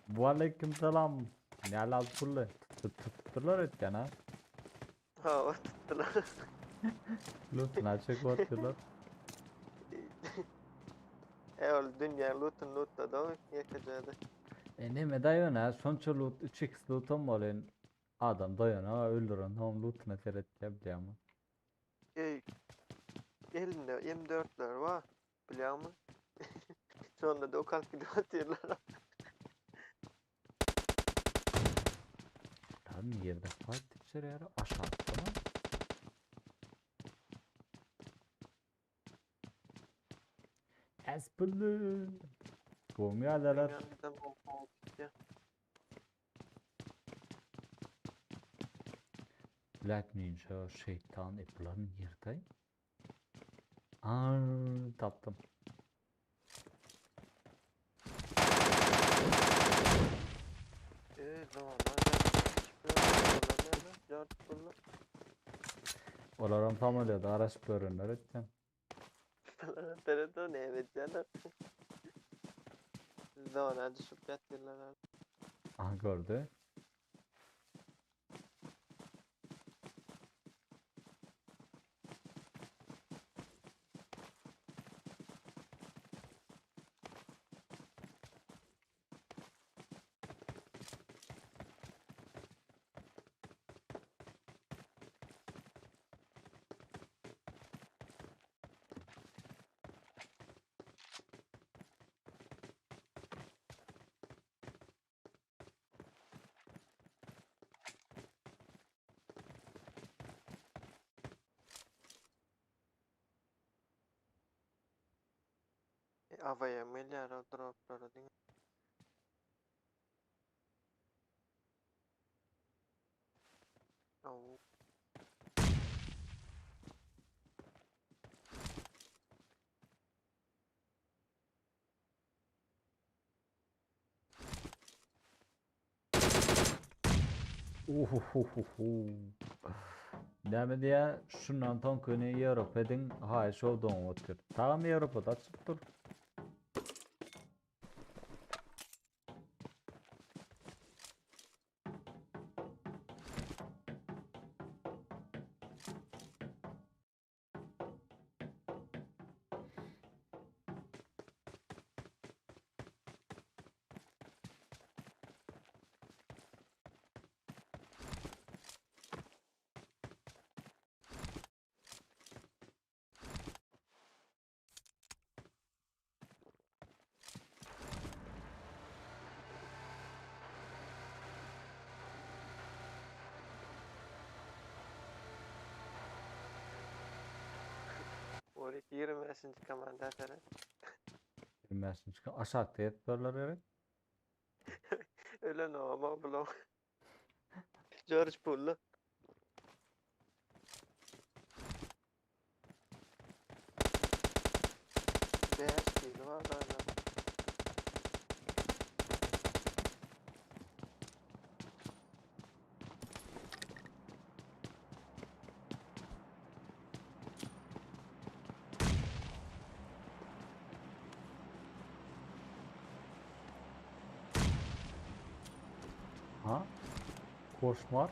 Waleýkim salam. Näle az pully? Tutdurlar ötken ha. Hawa tutdular. Lutuna çekip atdylar. E ol dünýä lutun lutlady o ýekejede. E neme daýan ha, şonça lut 3x lutam bolýan. Adam daýan ha öldüren hom lutuna seretýär bilýärmi? Ey elinde M4'ler bar bilýärmi? Şonda da okalp gidip atýarlar. Lan ýerde fight geçirýär aşakda mı? Espülü. Gowmy ýalylar? Ýanynda bol gitýär. Black Ninja, şeytan, e bular nirde? Aa, tapdym. Ey zorlar zorlar zorlar. Olaram samolýoda garaşyp görenler etýän. Telefon ne edýärler? Zona düşüp ýatyrlar. Aha gördü. AVM gelýär o droplara diňe. Oo. Uhuhuhuhu. Näme diýä, şundan soňkyny Ýewropa ediň, haýyş oldugyňy otyr. Tagam Ýewropada açyp dur. Orik 25. komanda seret. 25. Aşakda ýetipdirler gerek. Ölen o ama bulam. George pullu. Beş kilo var da. Ha? Koşmar.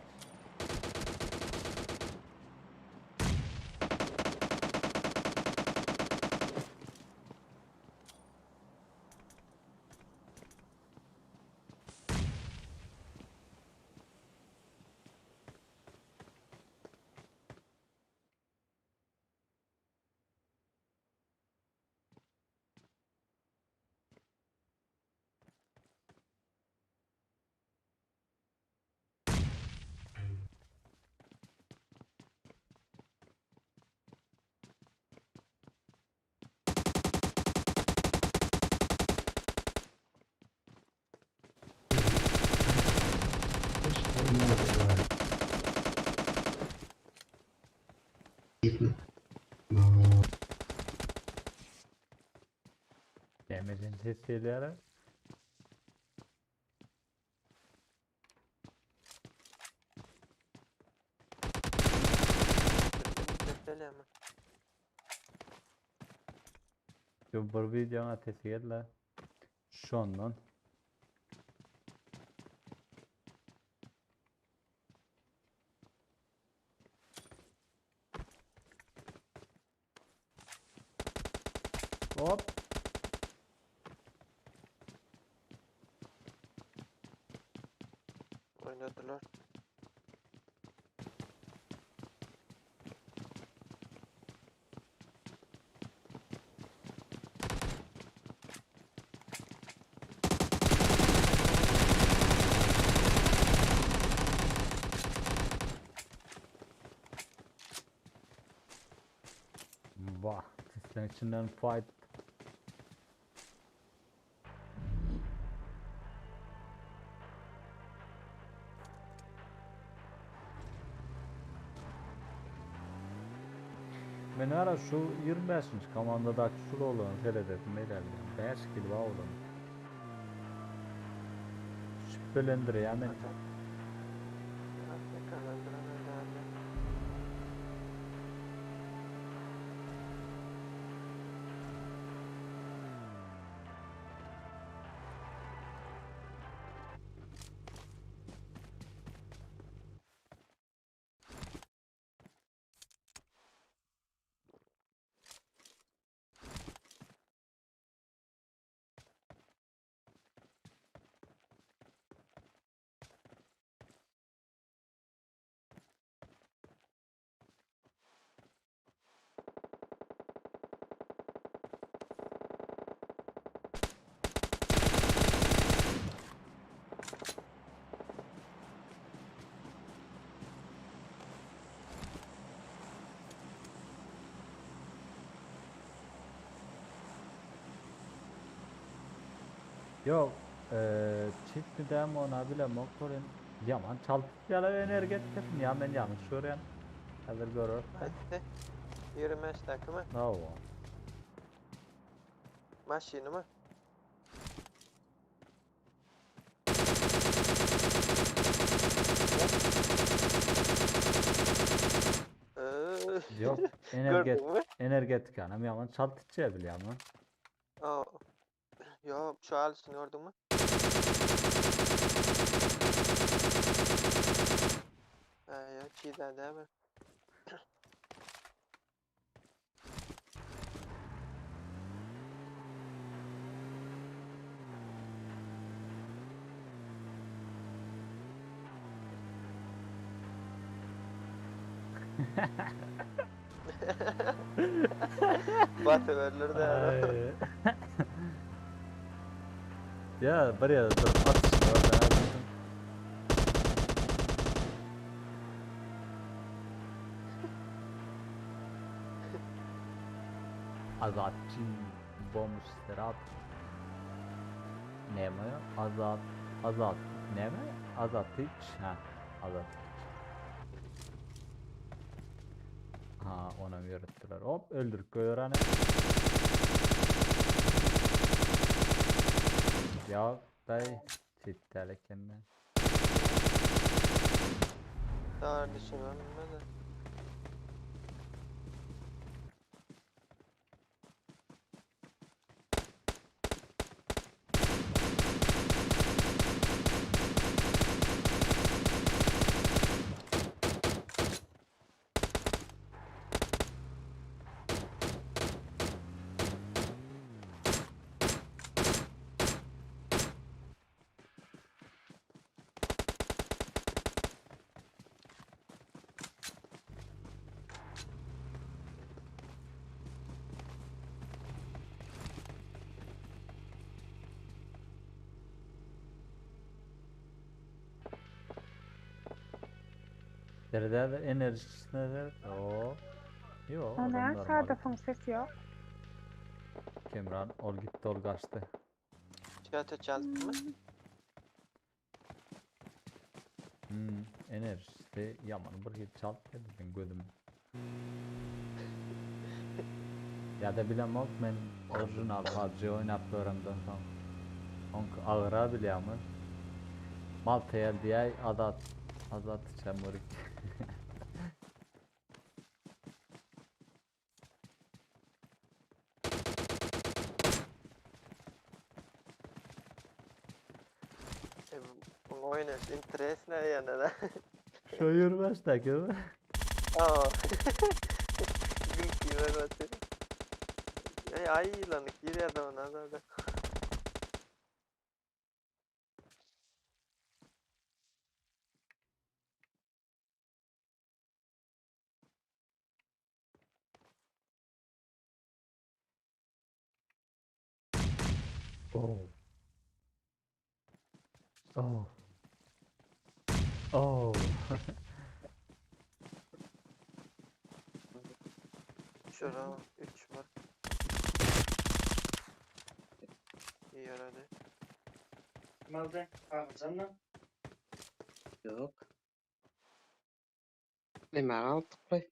Demedin ses geliyor. Deli ama. Şu bir videonun sesi geldi. Şondan. Hop. Oynadılar. Vah. Seslerin içinden fight. Men ara şu 25. komandadaki şul olan seyredesim ilerleyen 5 kilo olan. Şüphelendirýär meni. Yakalandıran herhalde. Ýok, çitmi dämi ona bilemok welin ýaman çalt ýaly energetikasyn ýa men ýalňyş görýän. Häzir göreris. Haýsy? 25-däkimi? Hawa. Maşynymy? Ýok, energet Gördüňmi? energetikanam ýaman çalt içýär bilýärmi? Aa, Ýok, şu alysyny gördüňmi? Ha, ýok, çiğdä dämi? Batyberler de. Ay. Ya bir ýerde durup atyşyny gördüm atyşyn. Azatçy Bomuş Serap Näme Azat Azat näme Azatyç ha Azat Ha onam ýöretdiler. Hop öldürip goýbereni. Ýa daý çitdäl ekende. Daha düşünemem de. Nerede enerjisi nerede? Oo. Yo, O adam ne? normal. Sadaf'ın sesi yok. Kemran ol gitti ol kaçtı. Çatı çaldı mı? Enerjisi yaman bir hil çalt dedi ben gözüm. Ya da bilemok men orijinal PUBG oynap göremden soň. Onk agyra bilýärmi? Malta diýä azat azat çamurik. E, bu oynaş interesne yani da. Şu yürümeş de mi? Aa. Gülki ver batı. Ay ay lan gir da ona da. Oh. Oh. Oh. Şura 3 var. İyi herhalde. Malda ağzına. Yok. Neme aldık be.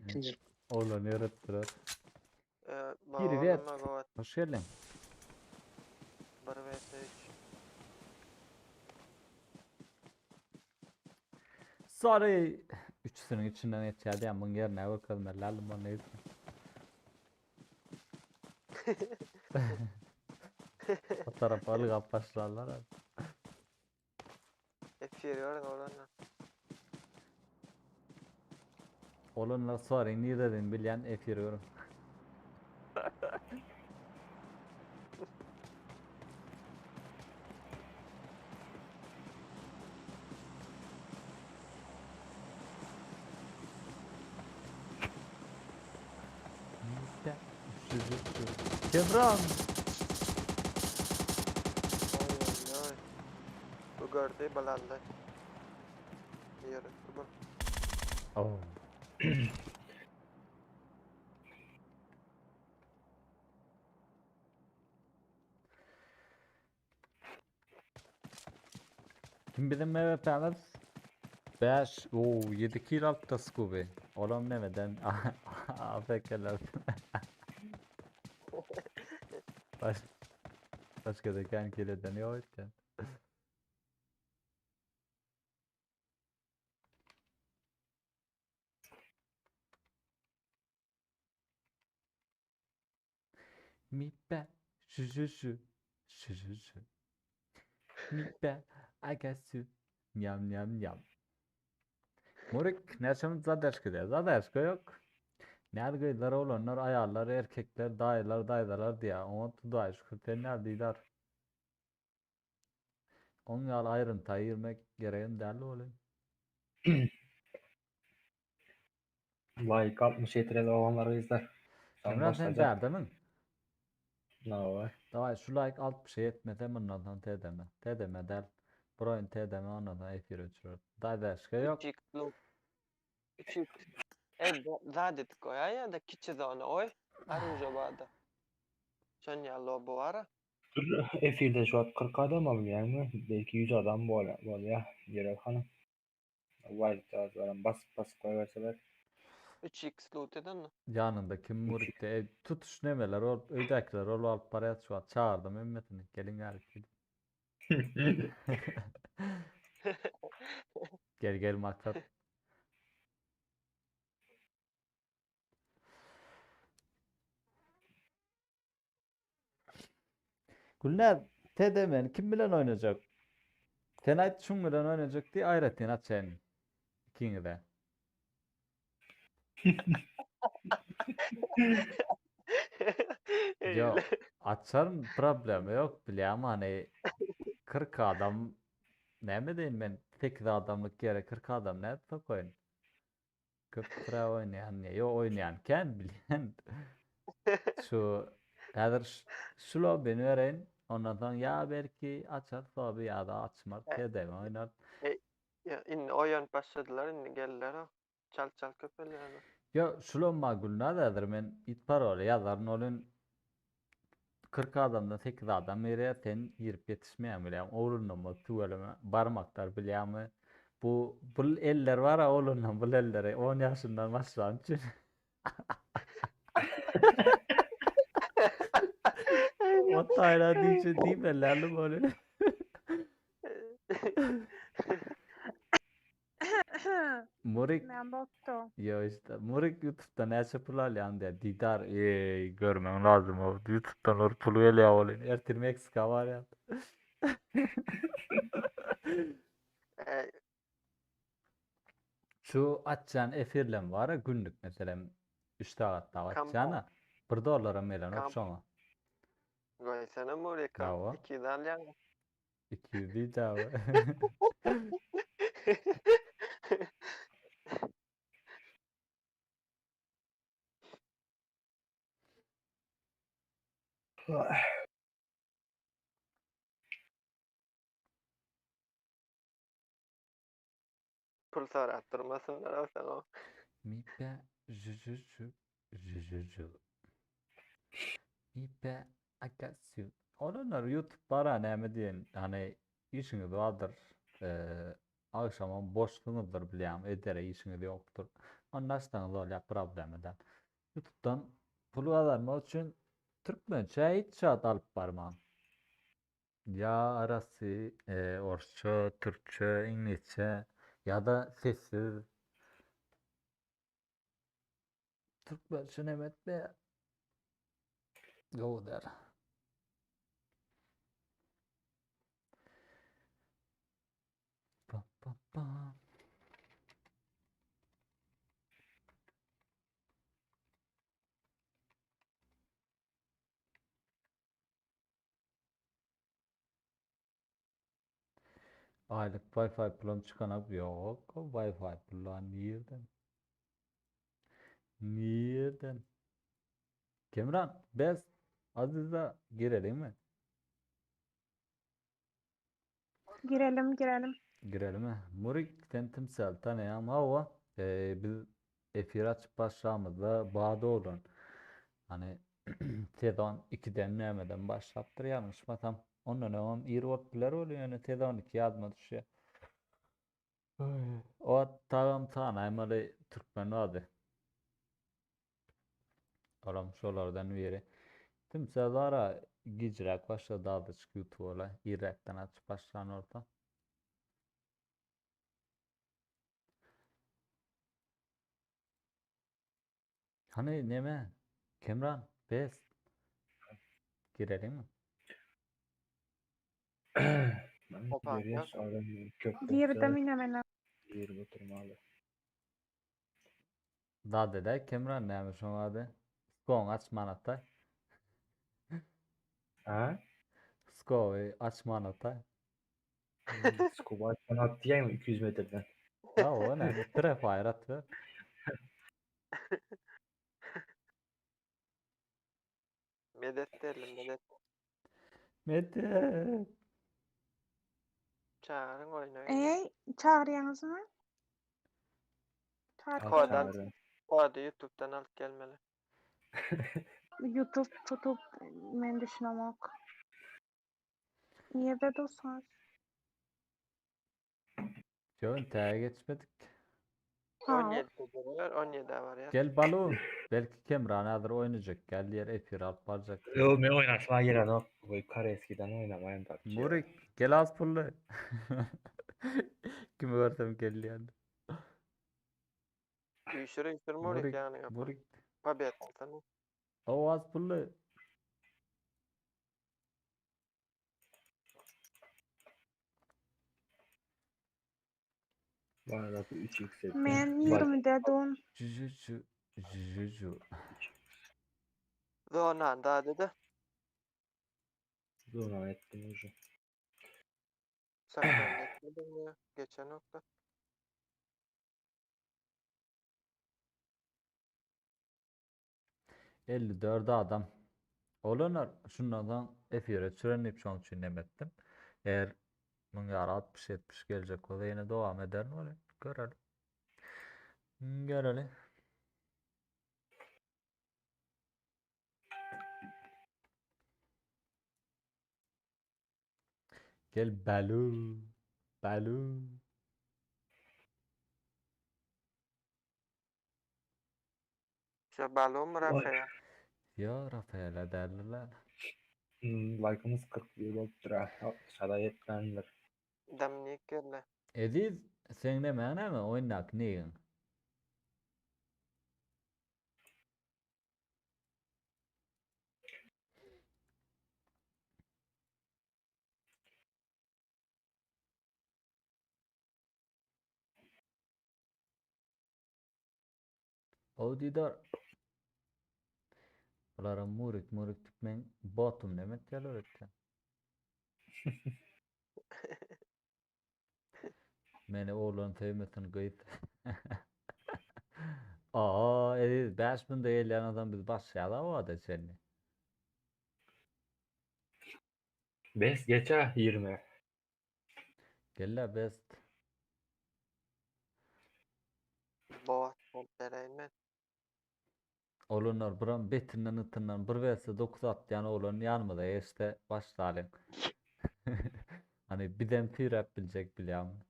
İkinci Oğlan yarattılar. Ee, Привет. bağlanma var. Hoş geldin. 1 vs 3. Sorry. Üçüsünün içinden geçerdi ya bunun yerine bakalım helal bana neyse. O tarafa alıp başlarlar abi. Hep yeriyorum oradan. Olanlar sorry niye dedin bilen F yürüyorum. Kebran. Oy oy oy. Bu gördü balandı. Yürü bu. Oh. Kim bizim MVP'miz? 5, oo 7 kill alypdyr Scooby. Olam nemeden? AFK'ler. Baş, başka da kendi kill eden yok etken. Mi be şu şu şu şu şu şu. Mi be I got you. Nyam nyam nyam. Murik näçemiz zadержка diýär. Zadержка ýok. Näde gyzlar oglanlar aýallar erkekler daýylar daýzalar diýär. Oňa Hudaýa şükür sen näde diýdar. Oň ýaly aýrynta girmek geregem däl welin. Like 60 ýetireli oglanlar gyzlar. Soň Emrah sen başlajak. bärdemiň? Nawa. Daway şu like 60-a ýetmese mundan soň TDM. TDM däl. Bir oýun TDM ondan soň efir öçürer. Daýdaşka ýok. 3x 3x. E, zat edip goýaý ýa-da kiçi zona oý. Aruja barda. Şon ýaly lobo bar. Dur, efirde şu wagt 40 adam bilýäňmi? Belki 100 adam bolýar. Ýürek hanym. Wildcardlaram basyp basyp goýberseler. 3x loot eden. Ýanynda kim murikde e, tutuş nemeler olup öýdäkiler olup alyp barýar şu wagt çagyrdım hemmesini geliň gälik diýdim. Gel gel maksat. Gülnaz, TDM-ni kim bilen oýnajak? Sen aýt şuň bilen oýnajak diý aýratyn açaýyn ikiňize. Ýok, açaryn problema ýok bilýän hany 40 adam näme deýin men 8 adamlyk ýere 40 adam nädip sokaýyn? Köp tra oýnaýan ýa ýok oýnaýan kän bilýän. Şu häzir şu lobbini bereýin. Ondan soň ýa belki açar lobby ýa-da açmaz. TDM oýnar. Ýa indi oýanyp başladylar indi geldiler o. Çalt çalt köpelýärler. Ýo şu lomma Gülnaz häzir men it paroly ýazaryn olin 40 adamdan 8 adam girýär sen girip ýetişmeýäň bilýäň oglundan tüweleme barmaklar bilýäňmi bu bul eller bara oglundan bul elleri 10 ýaşyndan başlan üçin O taýla diýşe diýmelärli bolýar. Murik Men botdu. Yo işte Murik YouTube'da näçe pul alýan diýär. Didar eý görmeň lazym o. YouTube'dan or pul gelýär ol. Ertir Meksika barýar. Şu açýan efirlem bar günlük meselem 3 sagat dagy açýana 1 dollaram gelenok şoňa. Goýsana Murik. 200 alýaň. 200 diýdi abi. Pul sorap durmasynlar o saňa. Mipe jü jü jü jü jü jü. Mipe akasyu. Olanlar YouTube bara näme diýen, hani işiňiz bardyr. Eee agşamam boşsuňyzdyr bilýän, edere işiňiz ýokdur. Onda açsaňyz bolýar problema däl. YouTube'dan pul gazanmak üçin türkmençe hiç zat alyp barmaň. Ýa arasy orsça, türkçe, iňlisçe ýa-da sessiz. Türkmençe neme etmeýär. Gowy däl. Pa pa pa. Aýlyk Wi-Fi pulam çykanok ýok. O Wi-Fi pullar nirden? Nirden? Kemran, best Aziza girelim mi? Girelim girelim. Girelim mi? Murik sen timsal tanaýam hawa. E, biz efir açyp başlamyzda bady olan. Hani sezon 2-den nämeden başlapdyr ýalňyşmasam. Ondan öňem ir bolup biler ol ýöne sezon 2 ýadyma düşýär. O tagam tanaýmaly türkmen bardy. Olam şolardan biri. Timse zara gijräk başlady azajyk ýutuba irräkden açyp başlan bolsa. Hany neme? Kemran, best. Gireliňmi? Ben Opa, görýäs adam köp Girdim ine men. Girip oturmaly. Da dede Kemran näme şoň ady? Skoň açman atay. Ha? Skowy açman atay. Scuba açman at diýäňmi 200 metrden? Ha o näme? Prefire at ver. Medet derlim medet. Medet. Çağırın oýna. Ey, çağırýaňyzmy? Çağır. Kodan. Çağırın. Kody YouTube'dan alyp gelmeli. YouTube tutup men düşünemok. Nirde dostlar? Jön täge geçmedik. Ha. 17 var, 17 var ya. Gel balon. Belki Kemran hazır oynayacak. Gel diğer efir alıp baracak. Yo men oýnaşma gelen ok. Bu Kareskiden oýnamaýyn PUBG. Murik gel az pullu. Kimi görsem gel diyen. Üýşür üýşür Murik Murik, yani. Murik. Pobed alsana. O az pullu. Bana da 3x ettim. Men 20'de don. Cü cü cü cü. Zonan daha dedi. Zona ettim ucu. Saklan geçmedim ya. Geçen nokta. 54 adam. Olanlar şunlardan efire sürenip şoň üçin nem etdim. Eğer muň ýary 60-70 gelecek bolsa ýene dowam ederin öyle. Görelim. Görelim. Gel Balu. Balu. Şu balon mu Rafael? Ya Rafael'e derler. Hmm, like'ımız 41 olupdur ha. 60'a yetmändir. Dominik geldi. Eziz sen ne mäne mi oynak neyin? O didar. Bulara murik murik tip men botum neme etýärler ötýän. Meni oglan söýmesin gyz. Aa, Eziz 5000 de gelýän adam biz başlaýar o ada çenli. Bes geçe 20. Gel best. Bot bolup bereýin men. Olanlar buram betinden ıtından bir verse 9 atlayan oğlanın yanımda işte başlayalım. Hani bizem tüyrep bilecek biliyorum.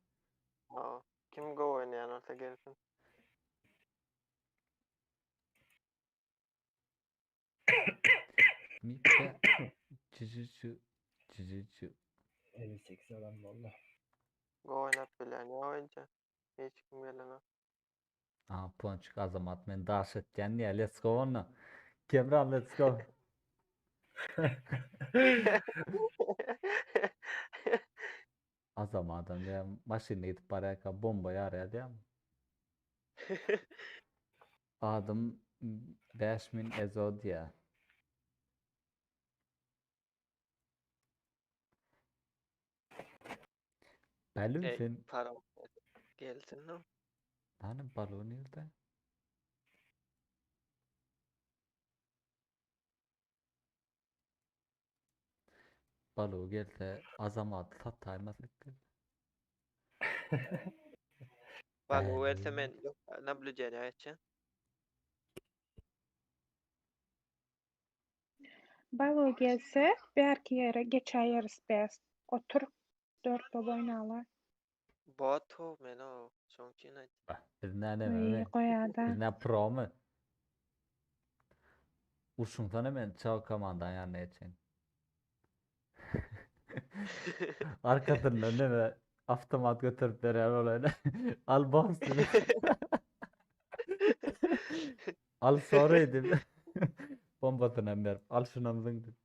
Aa, kim go oynayan olsa gelsin. Mipe cücü cücü 58 adam valla. Go oynap bilen ya oyuncu. Hiç kim gelemez. Aha ponçik azamat men daş etken niye let's go onu. Kemran let's go. Azam adam ya maşynda gidip barýarka bomba ýarýar diýýärmi? Adam 5000 ezo diýýär. Balon Ey, sen para gelsin no. Hani balon nerede? Balon gelse Azamat sataýmasak gel. Balu gelse Balon. men yok nablücene geçen. Balo gelse belki ýere geçäýeris bes. Otur. 4 baba oýnalar. Bot ho men o. Şoň üçin aýt. Biz näme Oý, goýada. Biz nä promy? Urşuňsana men çaw komandaň ýanyna geçeýin. Arkasyndan neme awtomat göterip berýär bolaýyn. Al boss diýip. Al sorry diýip. Bombasyny hem berip, al şunam zyň diýip.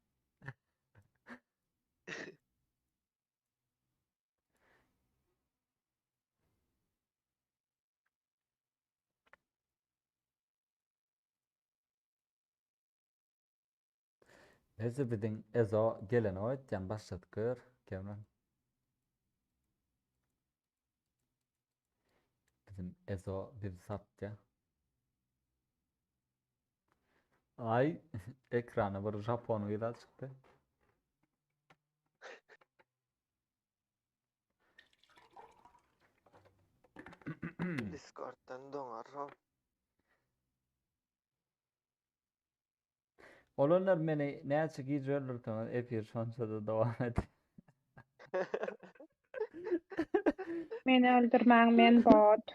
Neyse biziň Ezo geleni oýtýan başladyk gör Kemran. Bizim Ezo bizi satýa. Ay ekrana bir Japon gyza çykdy. Discord'dan doňar ho. Olanlar meni näçe gije öldürseňiz efir şonça-da dowam et. Meni öldürmäň men bot.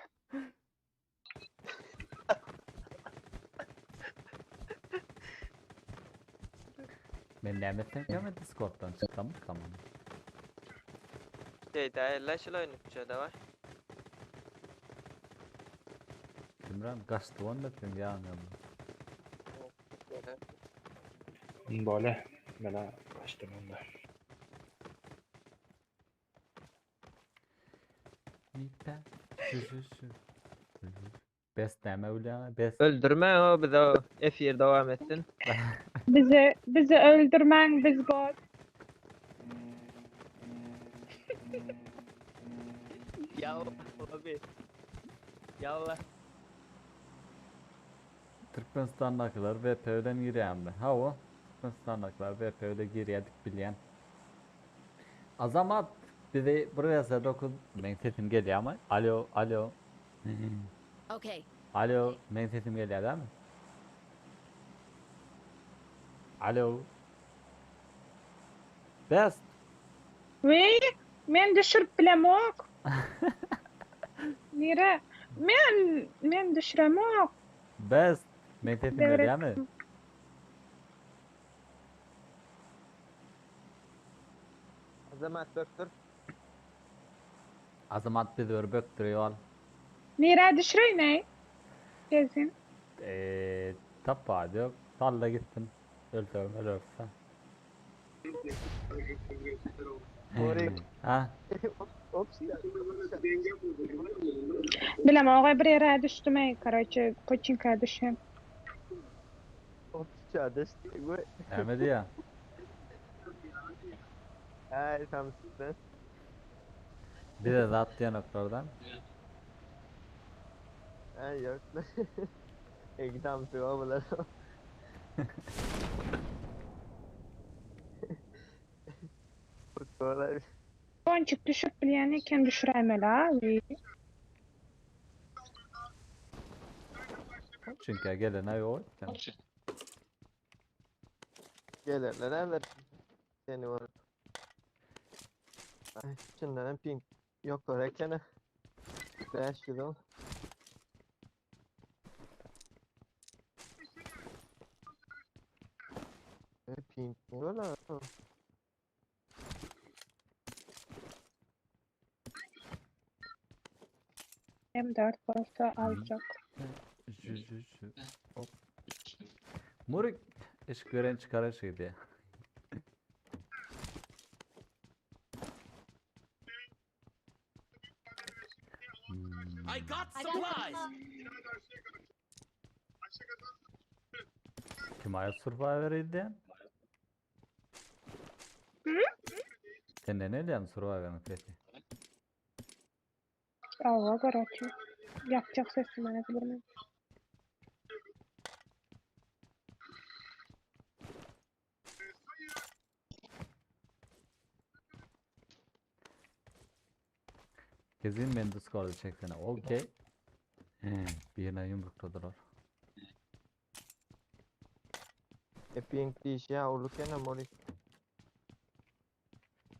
Men näme etsem men Discord'dan çyksam tamam. Şey däl şul oýun üçe daway. Imran gaçdy onda sen ýanyňa. Bole. Mena kaçtım onda. Nipe. Şu şu şu. Bes näme bilýän? Bes. Öldürme o bize o efir dowam etsin. Bizi bizi öldürmäň biz bot. Ya abi. Yallah. Türkmenistandakylar VP bilen girýärmi? Hawa, Türkmenistandakylar VP bilen girýärdik bilýän. Azamat bizi 1 vs 9 meň sesim gelýärmi? Alo, alo. Okay. Alo, meň sesim gelýär dämi? Alo. Best. We men düşürip bilemok. Nire? Men men düşüremok. Best. Meň sesim Devret. gelýärmi? Azamat bökdür. Azamat bizi bir bökdürýär. Nire düşüreýin ey? Gezin. Eee, tapar yok. Salla gitsin. Ölsem ölürse. Ha? Ops. Bilemok bir yere düşdüm ey. Короче, poçinka düşüm. Ops çağdaş. Bu. Näme diýýär? Ay tam sen. Bize zat diýen oklardan. Ay yok. Ekdam tu bular. Futbolar. Ponçik düşüp bilýän eken düşüräýmeli ha. We. Çünki gelene yok. eken. Gelirler eller. Seni var. Ay şundan ping yok orakene. 500 ol. E, ping ne var lan? M4 bolsa aljak. Jü jü jü. Hop. Murik eşik veren çıkar şey diye. Hmm. I got supplies. Kim ay Survivor idi? Sen ne diyorsun Survivor'ın sesi? Awa короче. Yapjak sesimi bilmem. Gezin ben Discord'u çeksene. Okey. Birine yumrukladılar. E ping diş ya olurken morik.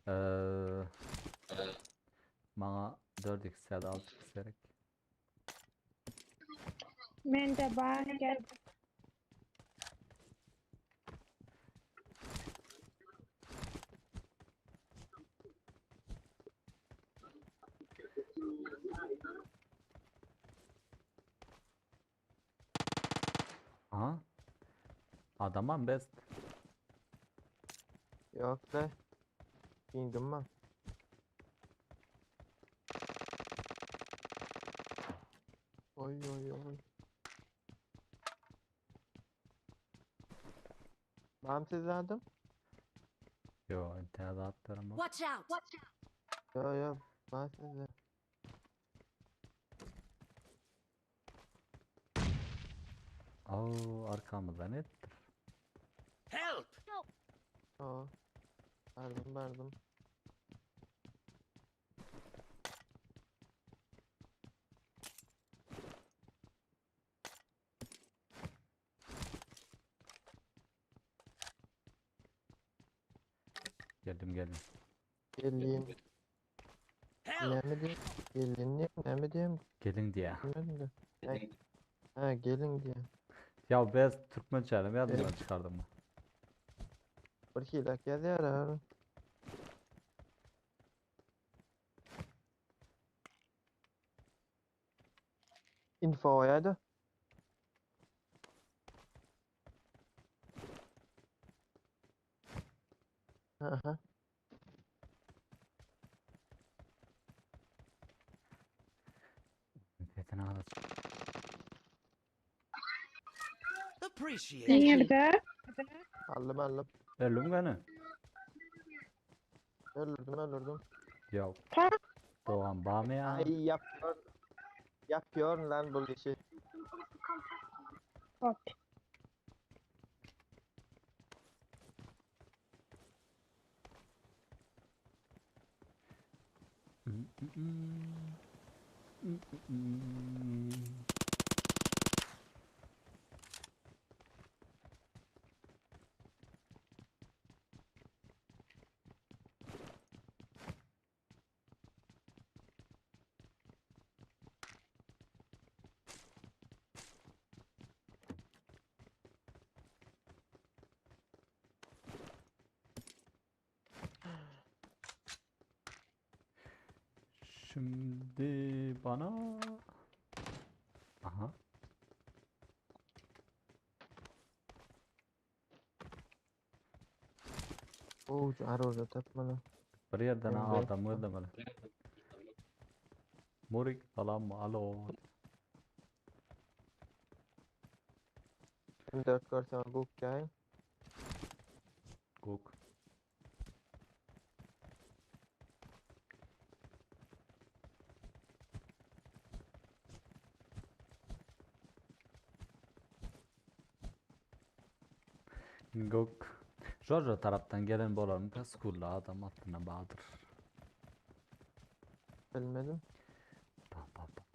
Ee, bana 4x ýa-da 6x gerek. Mende bar gel. Aha. Adamam best. Yok be. Indim ben. Oy oy oy. Ben sizlerdim. Yo, internet atlarım. Watch out! Yo yo ben sizde. Oo, arkamızda nettir. Help! Aa. Verdim verdim. Geldim geldim. Gelin. Help! Ne mi diyeyim? Gelin diyeyim, ne mi diyeyim? Gelin diye. Bilmedim de. Ha, ha, gelin diye. Ya best Türkmençe mi yazdım Evet. çıkardım mı? Bir hilak yazıyor abi. Info oyaydı. Aha. Internetini alacağım. Appreciate it. Nerede? Aldım aldım. Öldüm gene. Öldürdüm öldürdüm. Ya Ta Doğan bağ mı ya? Ay yapıyor. Yapıyor lan bu işi. Hop. Şimdi bana Aha. Oo, arada tapmalı. Bir yerden Hem de- adam öldüm öyle. Murik falan mı? Alo. M4 görsem bu gel. Gok. Gok. Jojo taraftan gelen bolarmy Paskulla adam atyna Bahadur. Bilmedim. Bam bam bam.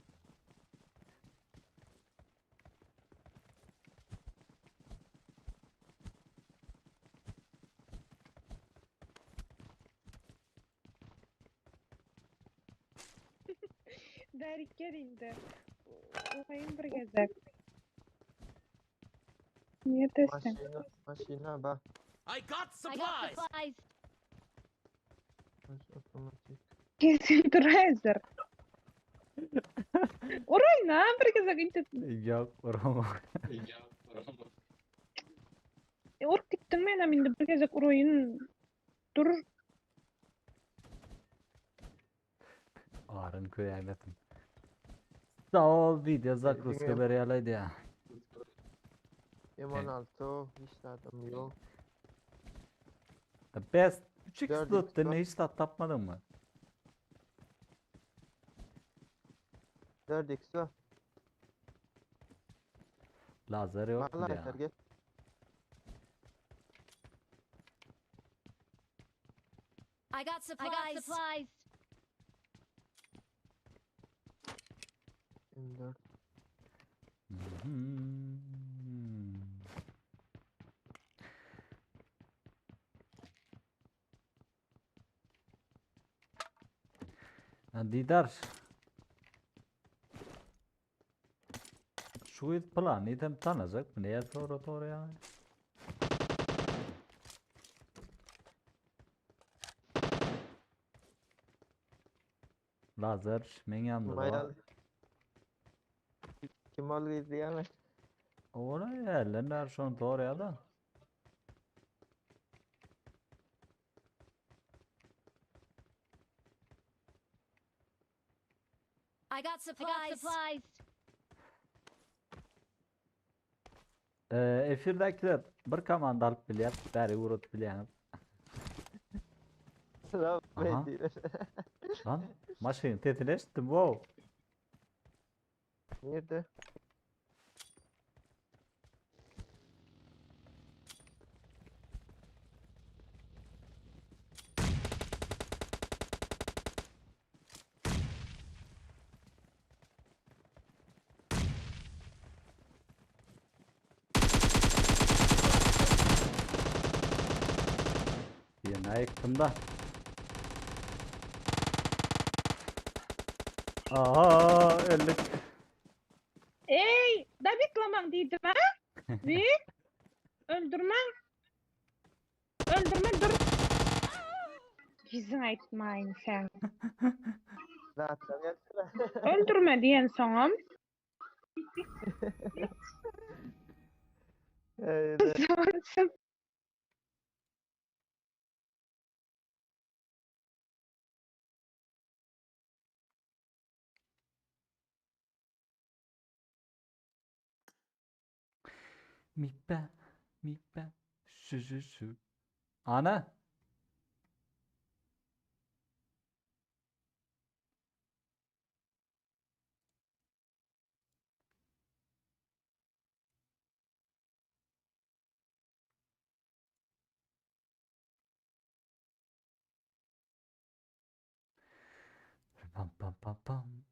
Derik gel indi. Urayyn bir gezek. Niredesin? Maşina, maşina bak. I got I got supplies! supplies! Otomatik. Kesin Trazer. Uraýyn ha bir gezek indi. Ýok, urama. Urup gitdim menem indi bir gezek uraýyn. Dur. Aryn köýäýmesin. Sag ol video zakruska Diňe- berýärler ya. M16 hiç adam yok. The best 3x Gördük, loot bak. ne hiç tat tapmadın mı? 4x var. Lazer yok Vallahi ya. yeter gel. I got supplies! I got supplies! M4. Mhm. Ha, Didar. Şu gyz pylany diýsem tanajakmy? Näme sora soraýaň? Lazer meň ýanymda bar. Maýal. Kim ol gyz diýýämi? Ola ýerden bäri şony soraýa-da. I got supplies. Ee, efirdekiler bir komanda alyp bilýär, bäri ugradyp bilýäňiz. Lan Aha. diýler. Lan maşynyň sesini eşitdim, wow. Nirde? Ýene ýykdym da. Aha, öldük. Ey, dabiklamaň diýdim ha? Wi? Öldürmäň. Öldürme dur. Ýüzüň aýtmaýyn sen. Zatlar geldi. Öldürme diýen soňam. Eýde. Mipe, mipe, şu şu şu. Ana. Pam pam pam pam.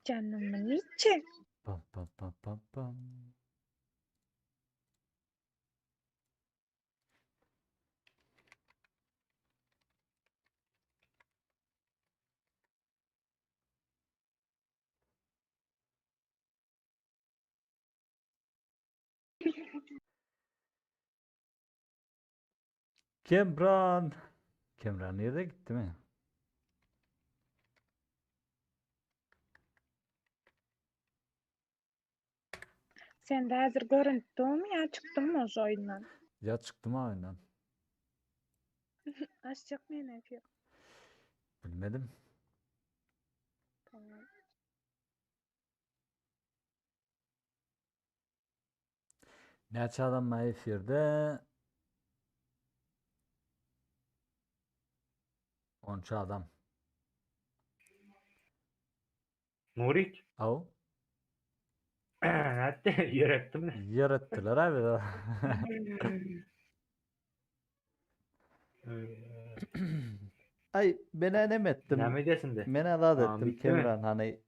Janymyň içi. Pam pam pam pam pam. Kemran. Kemran nerede gitti mi? Sen de häzir görünip durmy ýa çykdyňmy ož oýundan? Ya çıktım ha oyundan. Açjak men efir. Bilmedim. Tamam. Näçe adam var efirde? Onça adam. Nurik. Au. Nätdi? Ýöretdimi? Ýöretdiler abi. Ay ben nem ettim. Näme edesindi? Men azat Tamam, ettim bitti mi? Kemran hani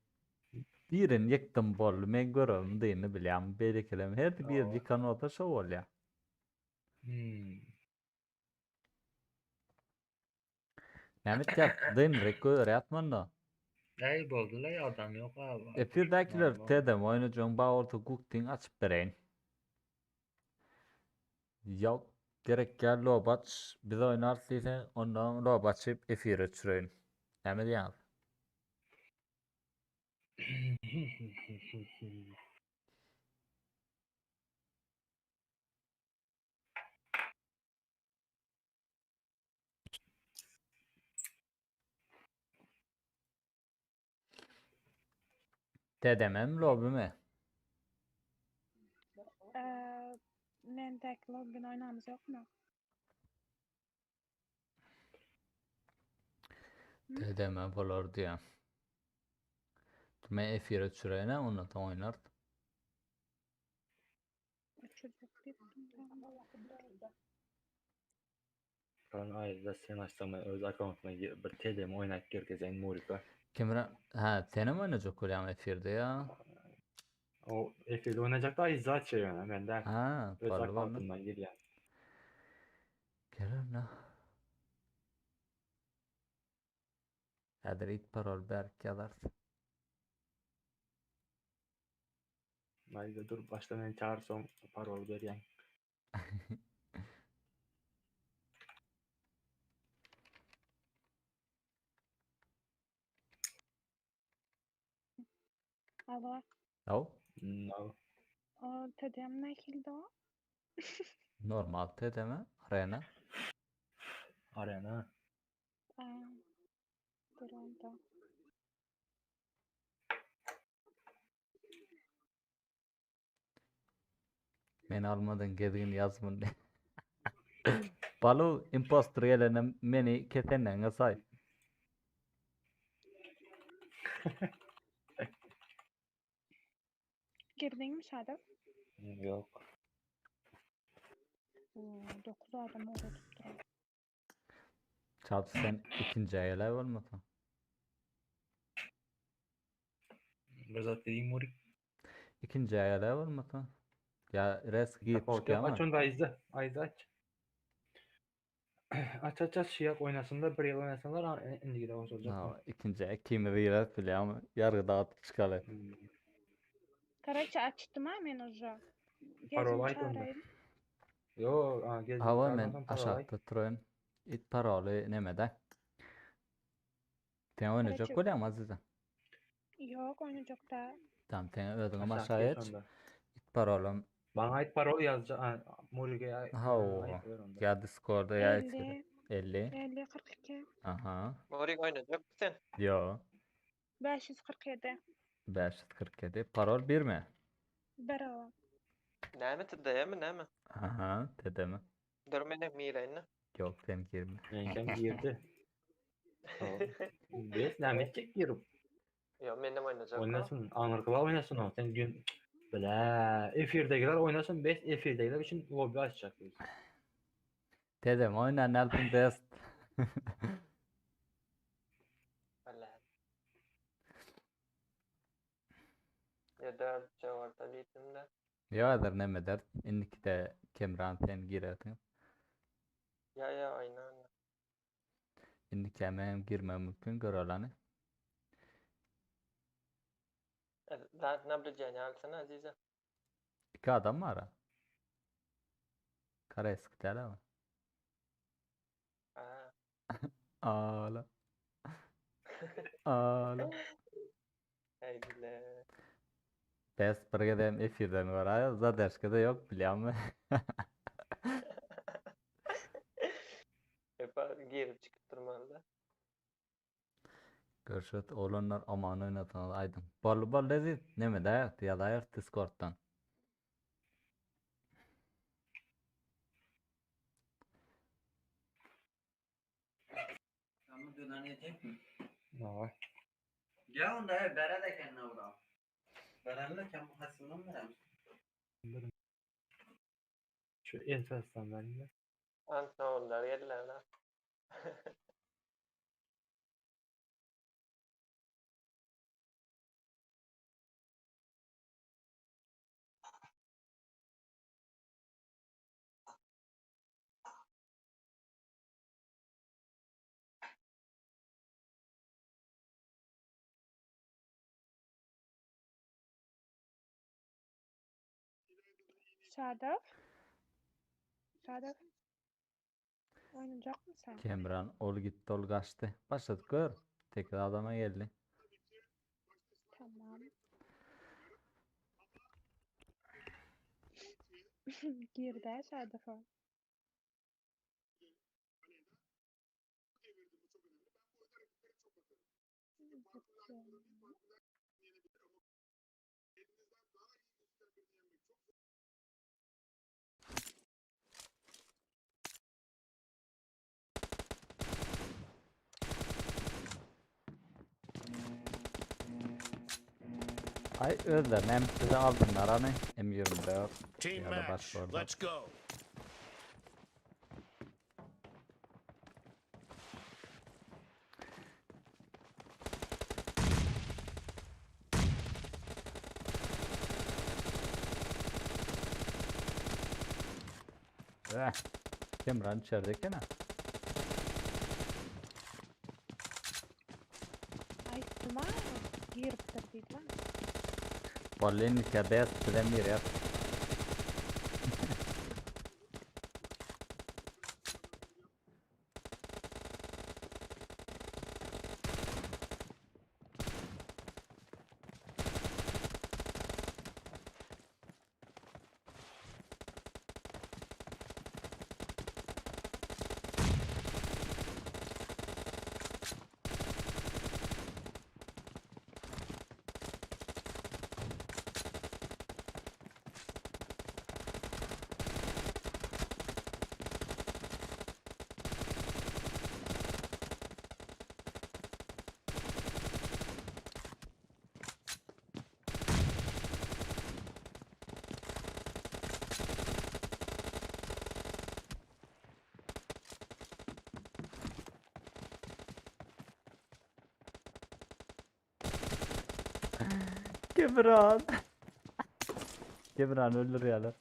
birini ýykdym boldy. Men görevim diýini bilýän. Beýlekilem her bir Aa. ýykan bolsa şo bolýar. Hmm. Näme etýär? Dynryk göýerýär munda. Ey boldular adam yok abi. Efirdäkiler Normal. TDM oýnajagyň bar bolsa Guktin açyp bereýin. Ýok, gerek däl lobaç biz oýnarys diýse onda loba açyp efire düşüreýin. Näme diýýäňiz? TDM mi lobi mi? Eee, mendäki lobbini oýnamyz ýokmy? TDM bolar diýýän. Men efire düşüreýin ondan soň oýnarys. Öçürjek diýip. Ben ayrıca sen açsam ben öz akkauntyma bir TDM oynayıp görkezeyim Nurik'e. Kemran, ha senem oýnajak bolýaň efirde ya. O efirde oynayacak da izah şey yani ben de Ha, öz boldy boldy. akkauntymdan girýän. Geler ne? Häzir it parol berk ýazarsyn. Aýda dur başda meni çagyr soň parol berýän. Alo. Haw. No. O TDM nähildi o? Normal TDM arena. Arena. Aa, Dur onda. Meni almadyň gezgin ýaz muny. Balu impostor gelende meni kesenleňe saý. Girdiňmi Şadyk? Ýok. Oo, 9 adam ugradypdyr. Çalt sen ikinji geläý bolmasa. Bir zat diýiň Murik. Ikinji geläý bolmasa. Ýa res girip çykýarmy? Aç onda Aýza. Aýza aç. Aç aç aç ýak oýnasynlar bir ýyl oýnasynlar indi gide goşuljak. Ha, ikinji ikimiz girer bilýärmi? Ýargy dağıtyp çykaly. Karaçe açdym ha men уже. Parol aýt onda. Ýok, a gel. Hawa men aşakda turaýyn. It paroly nemede? Sen oýnajak bolýaňmy Aziza? Ýok, oýnajak da. Tamam, sen özüňem aşağı geç. It parolym. Maňa aýt parol ýazja, Murige aýt. Hawa. Ýa Discordda ýa 50. 50. 50 42. Aha. Murik oýnajak sen? Ýok. 547. 547. Parol birmi? Bir o. Näme TDM näme? Aha, TDM. Dur men hem gireýin. Ýok, sen girme. Meňkem girdi. Bes näme etjek girip? Ýok, men hem oýnajak. Oýnasyn, aňyrkylar oýnasyn o. Sen gün Bile, efirdegiler oýnasyn, bes efirdegiler üçin lobby açjak biz. TDM oýna Nelson best. Bile. Ya dört jawarda diýdim-de. Ýok häzir neme eder? Indikide Kemran sen girersiň. Ýa ýa oýna onda. Indiki menem girmegim mümkin görelani. Zat nablýudeniýe alsana Aziza. Iki adam bar a. Koreyski däl ama. Ha. Ağla. Ağla. Hey bile. Bes bir gezem efirden göräýer, zaderşkada ýok bilýäňmi? Epa girip çykyp durmaly-da. Görüşürüz oglanlar aman oýnadyňyz aýdyň. Boldy boldy Eziz nemedäýeris ýazaýarys discorddan. Tamam dönen edecek mi? Hawa. Gel onda he bere de kendine vuram. Berenle kendi hasından verem. Şu esasdan berme. Antnowlar geldiler la. Şadow. Şadow. Oýnajakmy sen? Kemran ol gitdi ol gaçdy. Başladyk gör. Tekiz adama geldi. Tamam. Girdi Şadow. Ay özlerine hem size aldınlar hani M24 Team ya da match. başka orada. Let's go. Eh. Kemran içerideki ne? Aýtdym-a, giripdir diýdim-a. Boldy indiki best bizem girýär. Kemran. Kemran öldürýärler.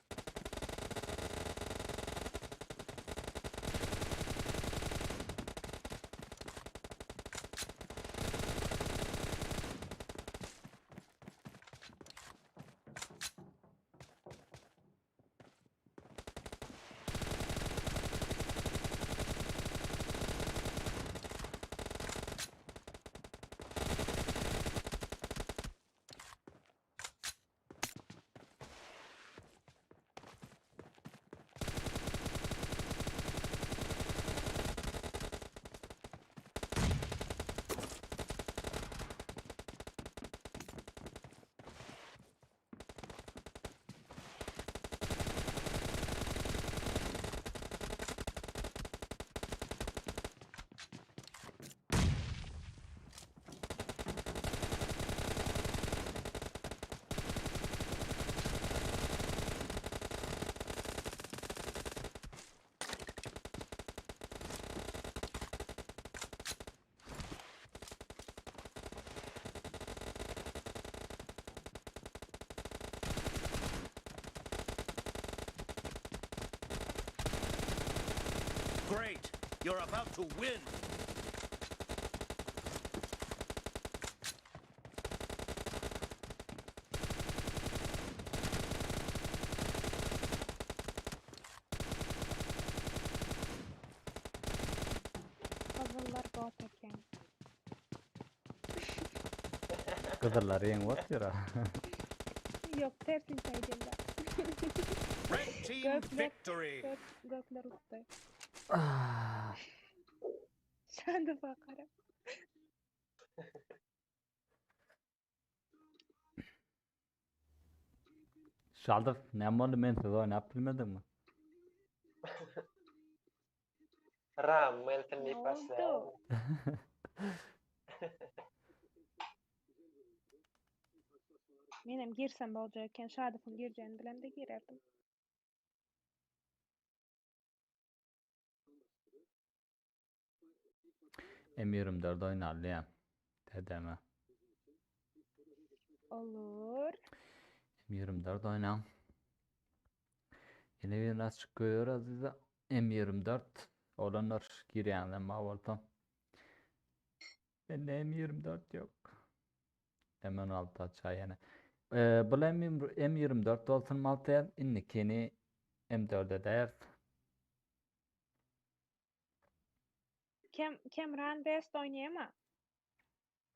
Great! You're about to win! Gyzyllar bot eken. Gyzyllar ýeňip otyr. Ýok, tersinçe aýdýarlar. Red team Gökler, victory! gök, gökler utdy. Şandy bakara. Şaldyr, näme boldy men siz oýnap bilmediňmi? Ram Melton Ne diýip oldu? başlaýar. Menem girsem boljak eken, Şadyfyň girjegini bilemde girerdim. M24 oýnaly diýýän. Dedeme. Olur. M24 oýnaň. Ýene birini açyk goýar Aziza. M24 olanlar girýänler bar bolsa. Mende M24 ýok. M16 açaý ýene. Ee, bu M24 bolsun Maltaýan, indikini M4 edäris. Kem Kemran best oýnaýama.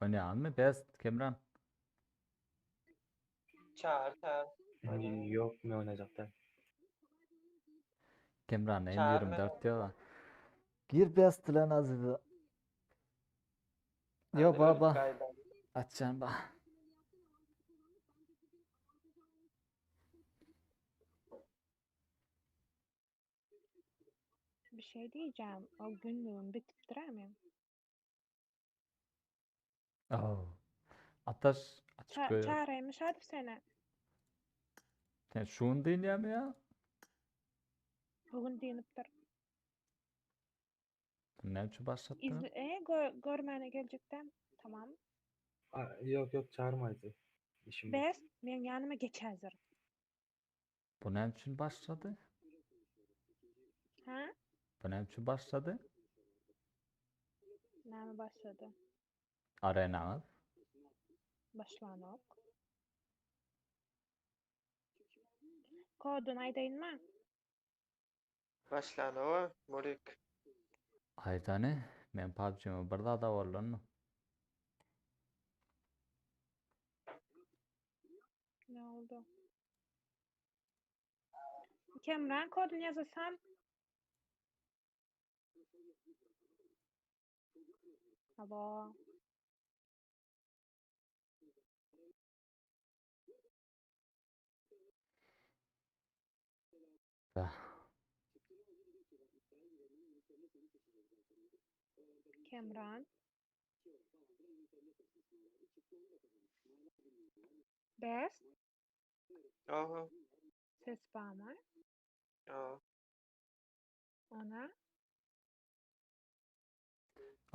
Oýnaýanmy best Kemran? Çağır çağır. Ýok, men oýnajak däl. Kemran Çağır M24 diýýär. Gir best bilen Aziza. Yo Hadi baba. ölüp gaýdan. Açan ba. Bir şey diýeceğim. O günlüğüm bitipdir ha Oh. Ataş açık Ça goýar. çağırayım Şadyf seni. Sen şuny diýýärmi ýa? Bugün diýinipdir. Näme üçin başlatdyň? İzle e, gö görmäne geljekden. Tamam. A, ýok, ýok, çağırmaýdy. Işim bar. Best meň ýanyma geç hazır. Bu näme üçin başlady? Ha? Bu näme üçin başlady? Näme başlady? Arenaňyz. Başlanok. Koduny aýdaýynmy? Başlanowa Murik. Aýdany, men PUBG-me bir zada bollanmy? Ne oldu? Kemran koduny ýazasam? Alo. Da. Kemran. Best. Aha. Ses barmy? Ja. Ona.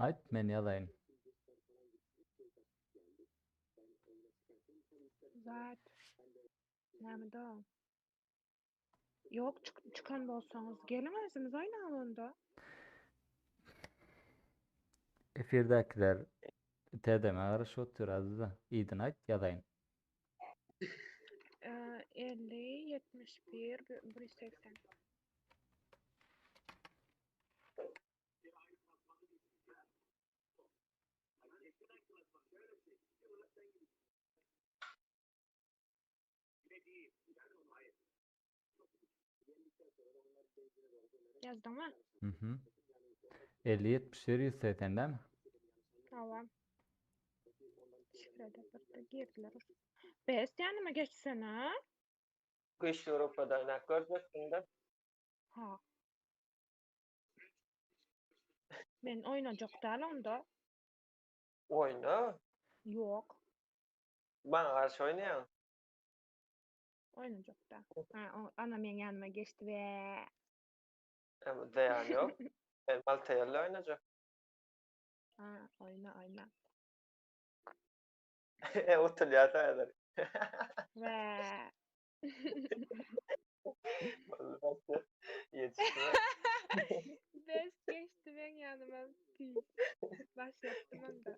Aýt, men ýazaýyn. Zat. Näme da? Ýok, çyk çykan bolsaňyz geliň özümiz oýnaly onda. Efirdäkiler TDM-e garaşyp otyr Aziza. Yzyny aýt, ýazaýyn. 50, 71, 180. Ýazdyňmy? Mhm. 50 71 180 dämi? Hawa. Şifrede birde girdiler. Best ýanyma geçsene. Güýçli gruppada oýnap görjekdim-de. Ha. Men oýnajak däl onda. Oýna. Ýok. Maňa garşy oýnaýaň. Oýnajak däl. Ha, o ana meň ýanyma geçdi we. Em zyýany ýok. Men Maltaýerle oýnajak. Ha, oýna, oýna. E utulýas häzir. We. Ýetişme. Best geçdi meň ýanyma. Pis. Başlatdym onda.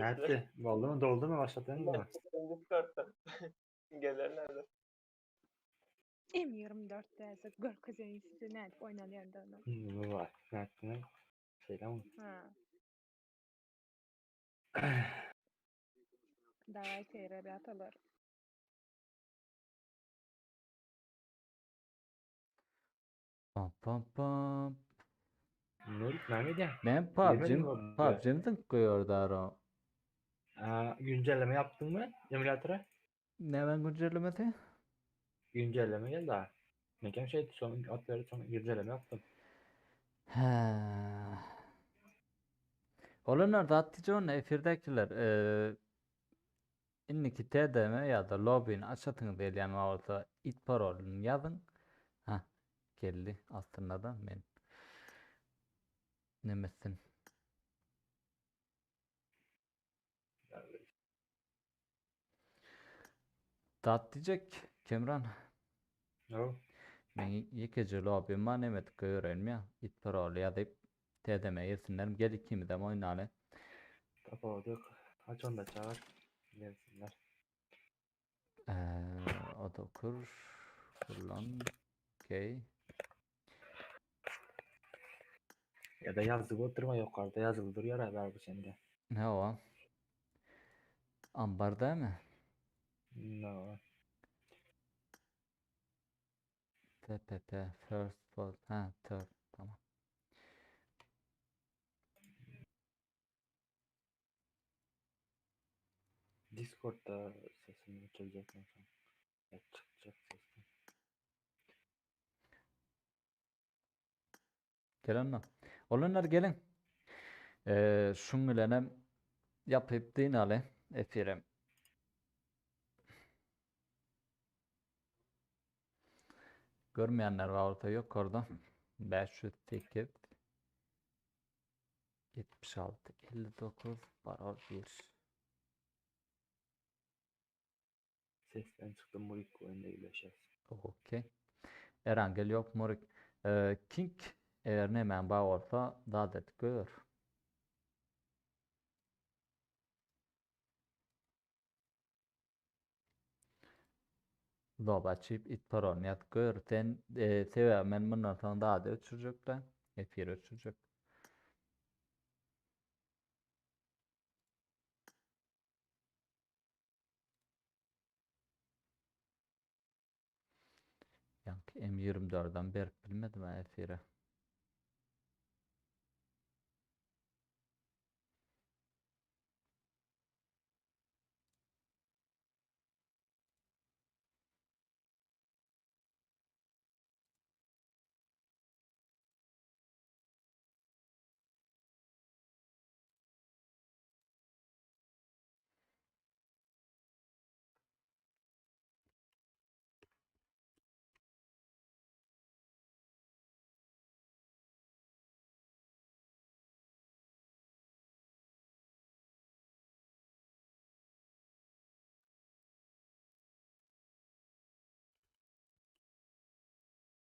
Nätdi? Boldumy? Doldumy? Başladyňmy? Discord'dan. Geler näde? M24 täze görkezeýin size nädip oýnalýandygyny. Hmm, var. Nätdiň? Şeýle mi? Ha. Dawajte rebýatalar. Pam pam pam. Nurik näme edýäň? Men Girmediň PUBG-m mi bu? PUBG-m diňip goýardy Aa, güncelleme yaptın mı emülatöre? Nämäň güncellemesi? Güncelleme geldi ha. Mekem şey son at verdi son güncelleme yaptım. Hä. Olanlar zat diýjek onda efirdäkiler. Eee Indiki TDM ýa-da lobbyny açasyňyz gelýän bolsa it parolyny ýazyň. Hah, geldi aslynda-da men nemetsin. Zat diýjek Kemran. No. Men ýekeje lobbym bar nemetip goýbereýinmi ýa it paroly ýazyp TDM girsinler gel ikimizem oýnaly. Tapawudy ýok. Aç onda çagyr. Gelsinler. Eee, o da kur. Kullan. Okey. Ya da yazdyk oturma ýokarda ýazyly durýar ha bärde sende. Ne o? Ambar dämi? No. TPP first fold. Ha, third. Tamam. Discordda sesini öçürjek bolsaň. Ya çykjak sesden. Gel onda. Olanlar geliň. Ee, şuň bilenem ýapyp dynaly efirem. Görmeýänler bar bolsa ýokarda 508 76 59 parol 1. Sesden çykdym Murik oýunda gürleşýäs. Okey. Erangel ýok Murik. Ee, King eger nemäň bar bolsa zat edip gör. Zob açyp it parolny ýazyp gör sen sebäbi men mundan soň zady öçürjekdä efiri öçürjek. Ýaňky M24-den berip bilmedim ha efire.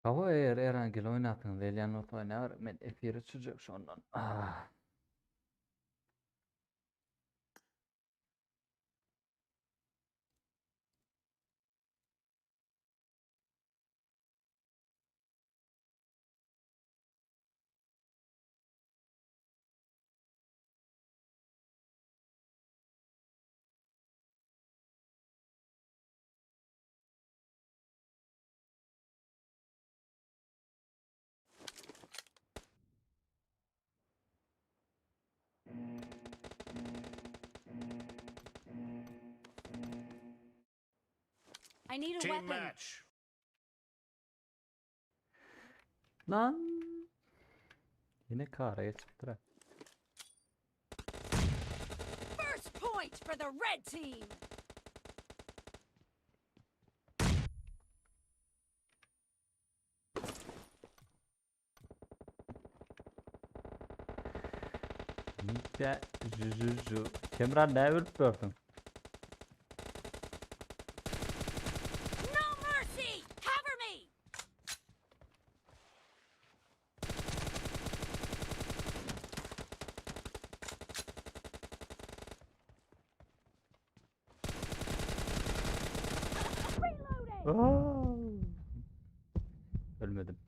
Hawa eger Erangel oýnasyňyz gelýän bolsa oýnaber. Men efire çyjak şondan. Ah. I need a Team weapon. match. Lan. Yine kara geçipdir ha. First point for the red team. Mitte ju ju ju. Kemran ne ölüp gördün? No mercy! Cover me! Aa! Ölmedim.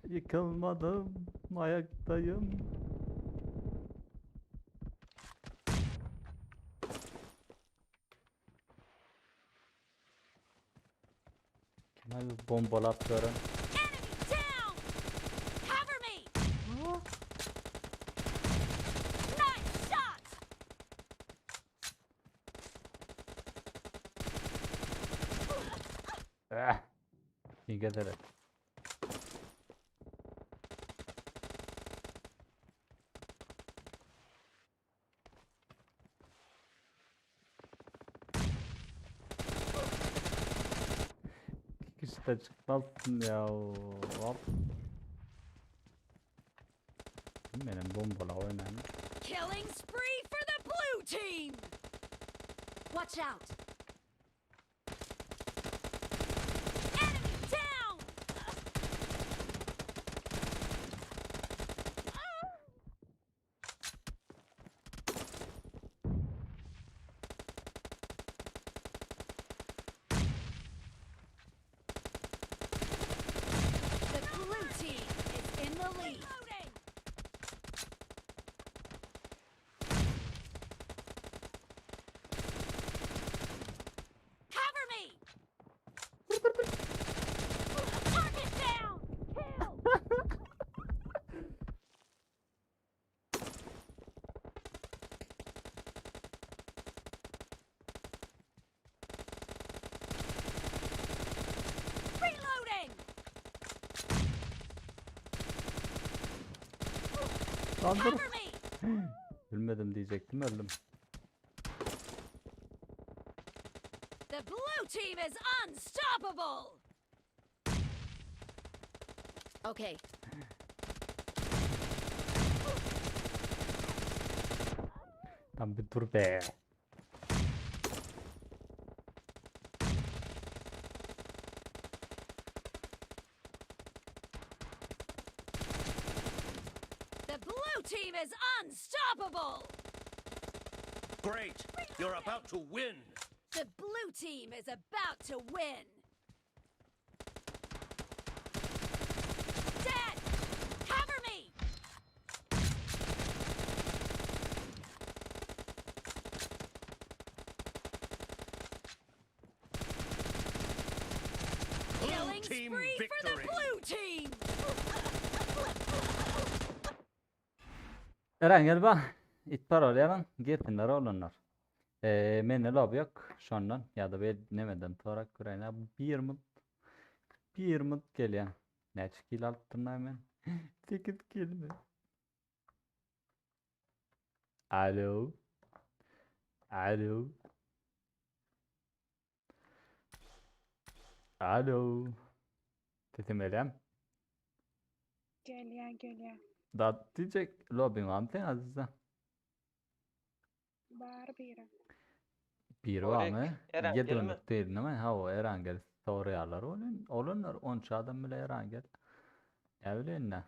Yıkılmadım, ayaktayım. Kemal bir bombalatlarım. Enemy down! Cover me! Nice shot! Eh. İyi gezeler. İki kişi de çıkmazsın ya. Hop. Benim bombala oynayayım. Killing spree for the blue team! Watch out! Enemy down! The blue team is in the lead. Cover me! Target down! Kill! Reloading! Lan dur. Cover me! Ölmedim diyecektim öldüm. The blue team is unstoppable! Okay. Lan bir dur be. The blue team is unstoppable! Great. You're about to win. The blue team is about to win. Dead! Cover me! Blue Killing team spree for the victory. blue team! Eren gel bak. It parol ýalan girsinler oglanlar. Eee mende lob ýok şondan ýa-da bir nemeden sorak göräýin. Ha, Bir mut bir mut gelýär. Näçe kil alypdym men? 8 kil mi? Alo. Alo. Alo. Sesim gelýärmi? Gelýär, gelýär. Dat diýjek lobyň barmy seň Aziza? Bar biri. Biri Orek, barmy? Eren Ýedi gelme. günlük diýildimi? Hawa, Erangel soraýarlar welin, olanlar onça adam bile Erangel. Näme bileýin-dä.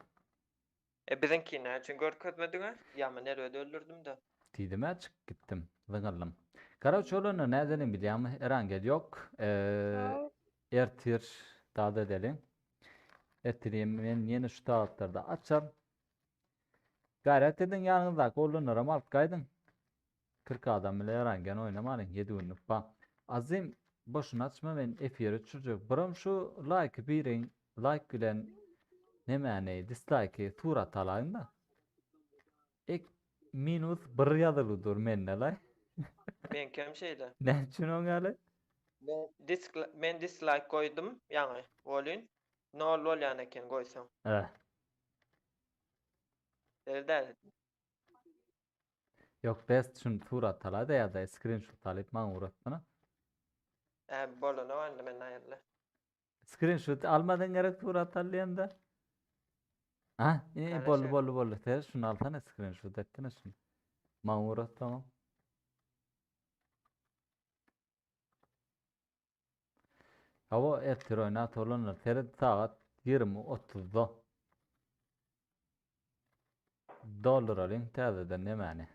E biziňki näme üçin görkezmediňä? Ýa men erbet öldürdim-de. Diýdim-ä çykyp gitdim. Zyňyldym. Karoç olanlar nädelim bilýäňmi? Erangel ýok. Haw. Ertir zat edeliň. Ertir men ýene şu sagatlarda açar. Gaýrat ediň ýanyňyzdaky oglanlaram alyp gaýdyň. 40 adam bile Erangel oýnamalyň 7 günlük ba. Azim boşuna açma men efiri öçürjek. Biram şu laýky biriň laýk bilen nemäni dislaýky surat alaýyň-da. Ek minus bir ýazyly dur mende laý. Meňkem şeýle. Näme üçin oň ýaly? Men disk men dislike goýdum ýaňy welin nol bolýan eken goýsaň. Eh. Şeýle däl. Ýok best şuny surat alaýda ýa-da skrinşot alyp maňa ugratsana. Ä bolanok indi men aýyrly. Skrinşot almadyň gerek surat al diýende. Ha, e, boldy boldy boldy. Sen şuny alsana skrinşot etdine şuny. Maňa ugrat tamam. Hawa ertir oýnat olanlar seret sagat 20.30-da. Dolduralyň täzeden nemäni.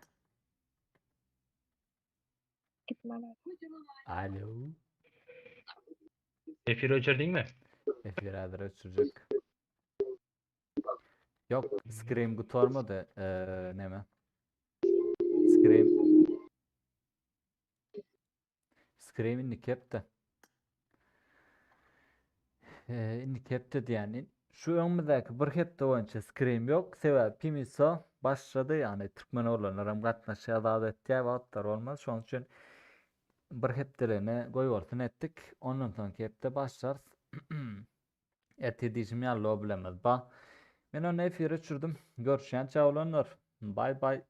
Gitmeli. Alo. Efir öçürdiňmi? Efir häzir öçürjek. Yok, Scream gutarmady. Ee, neme? Scream Scream indi kepde. Ee, indi kepde diýen. Şu öňümizdäki bir hepde boýunça Scream ýok. Sebäbi Pimiso başlady. Ýagny türkmen oglanlar hem gatnaşýar, zat etýär, wagtlar bolmaz. Şonuň üçin bir hepdeligine goýbolsun etdik. Ondan soňky hepde başlarys. Ertir diýşim ýaly loblemez ba. Men onda efiri öçürdim. Görüşýänçä oglanlar. Bay bay.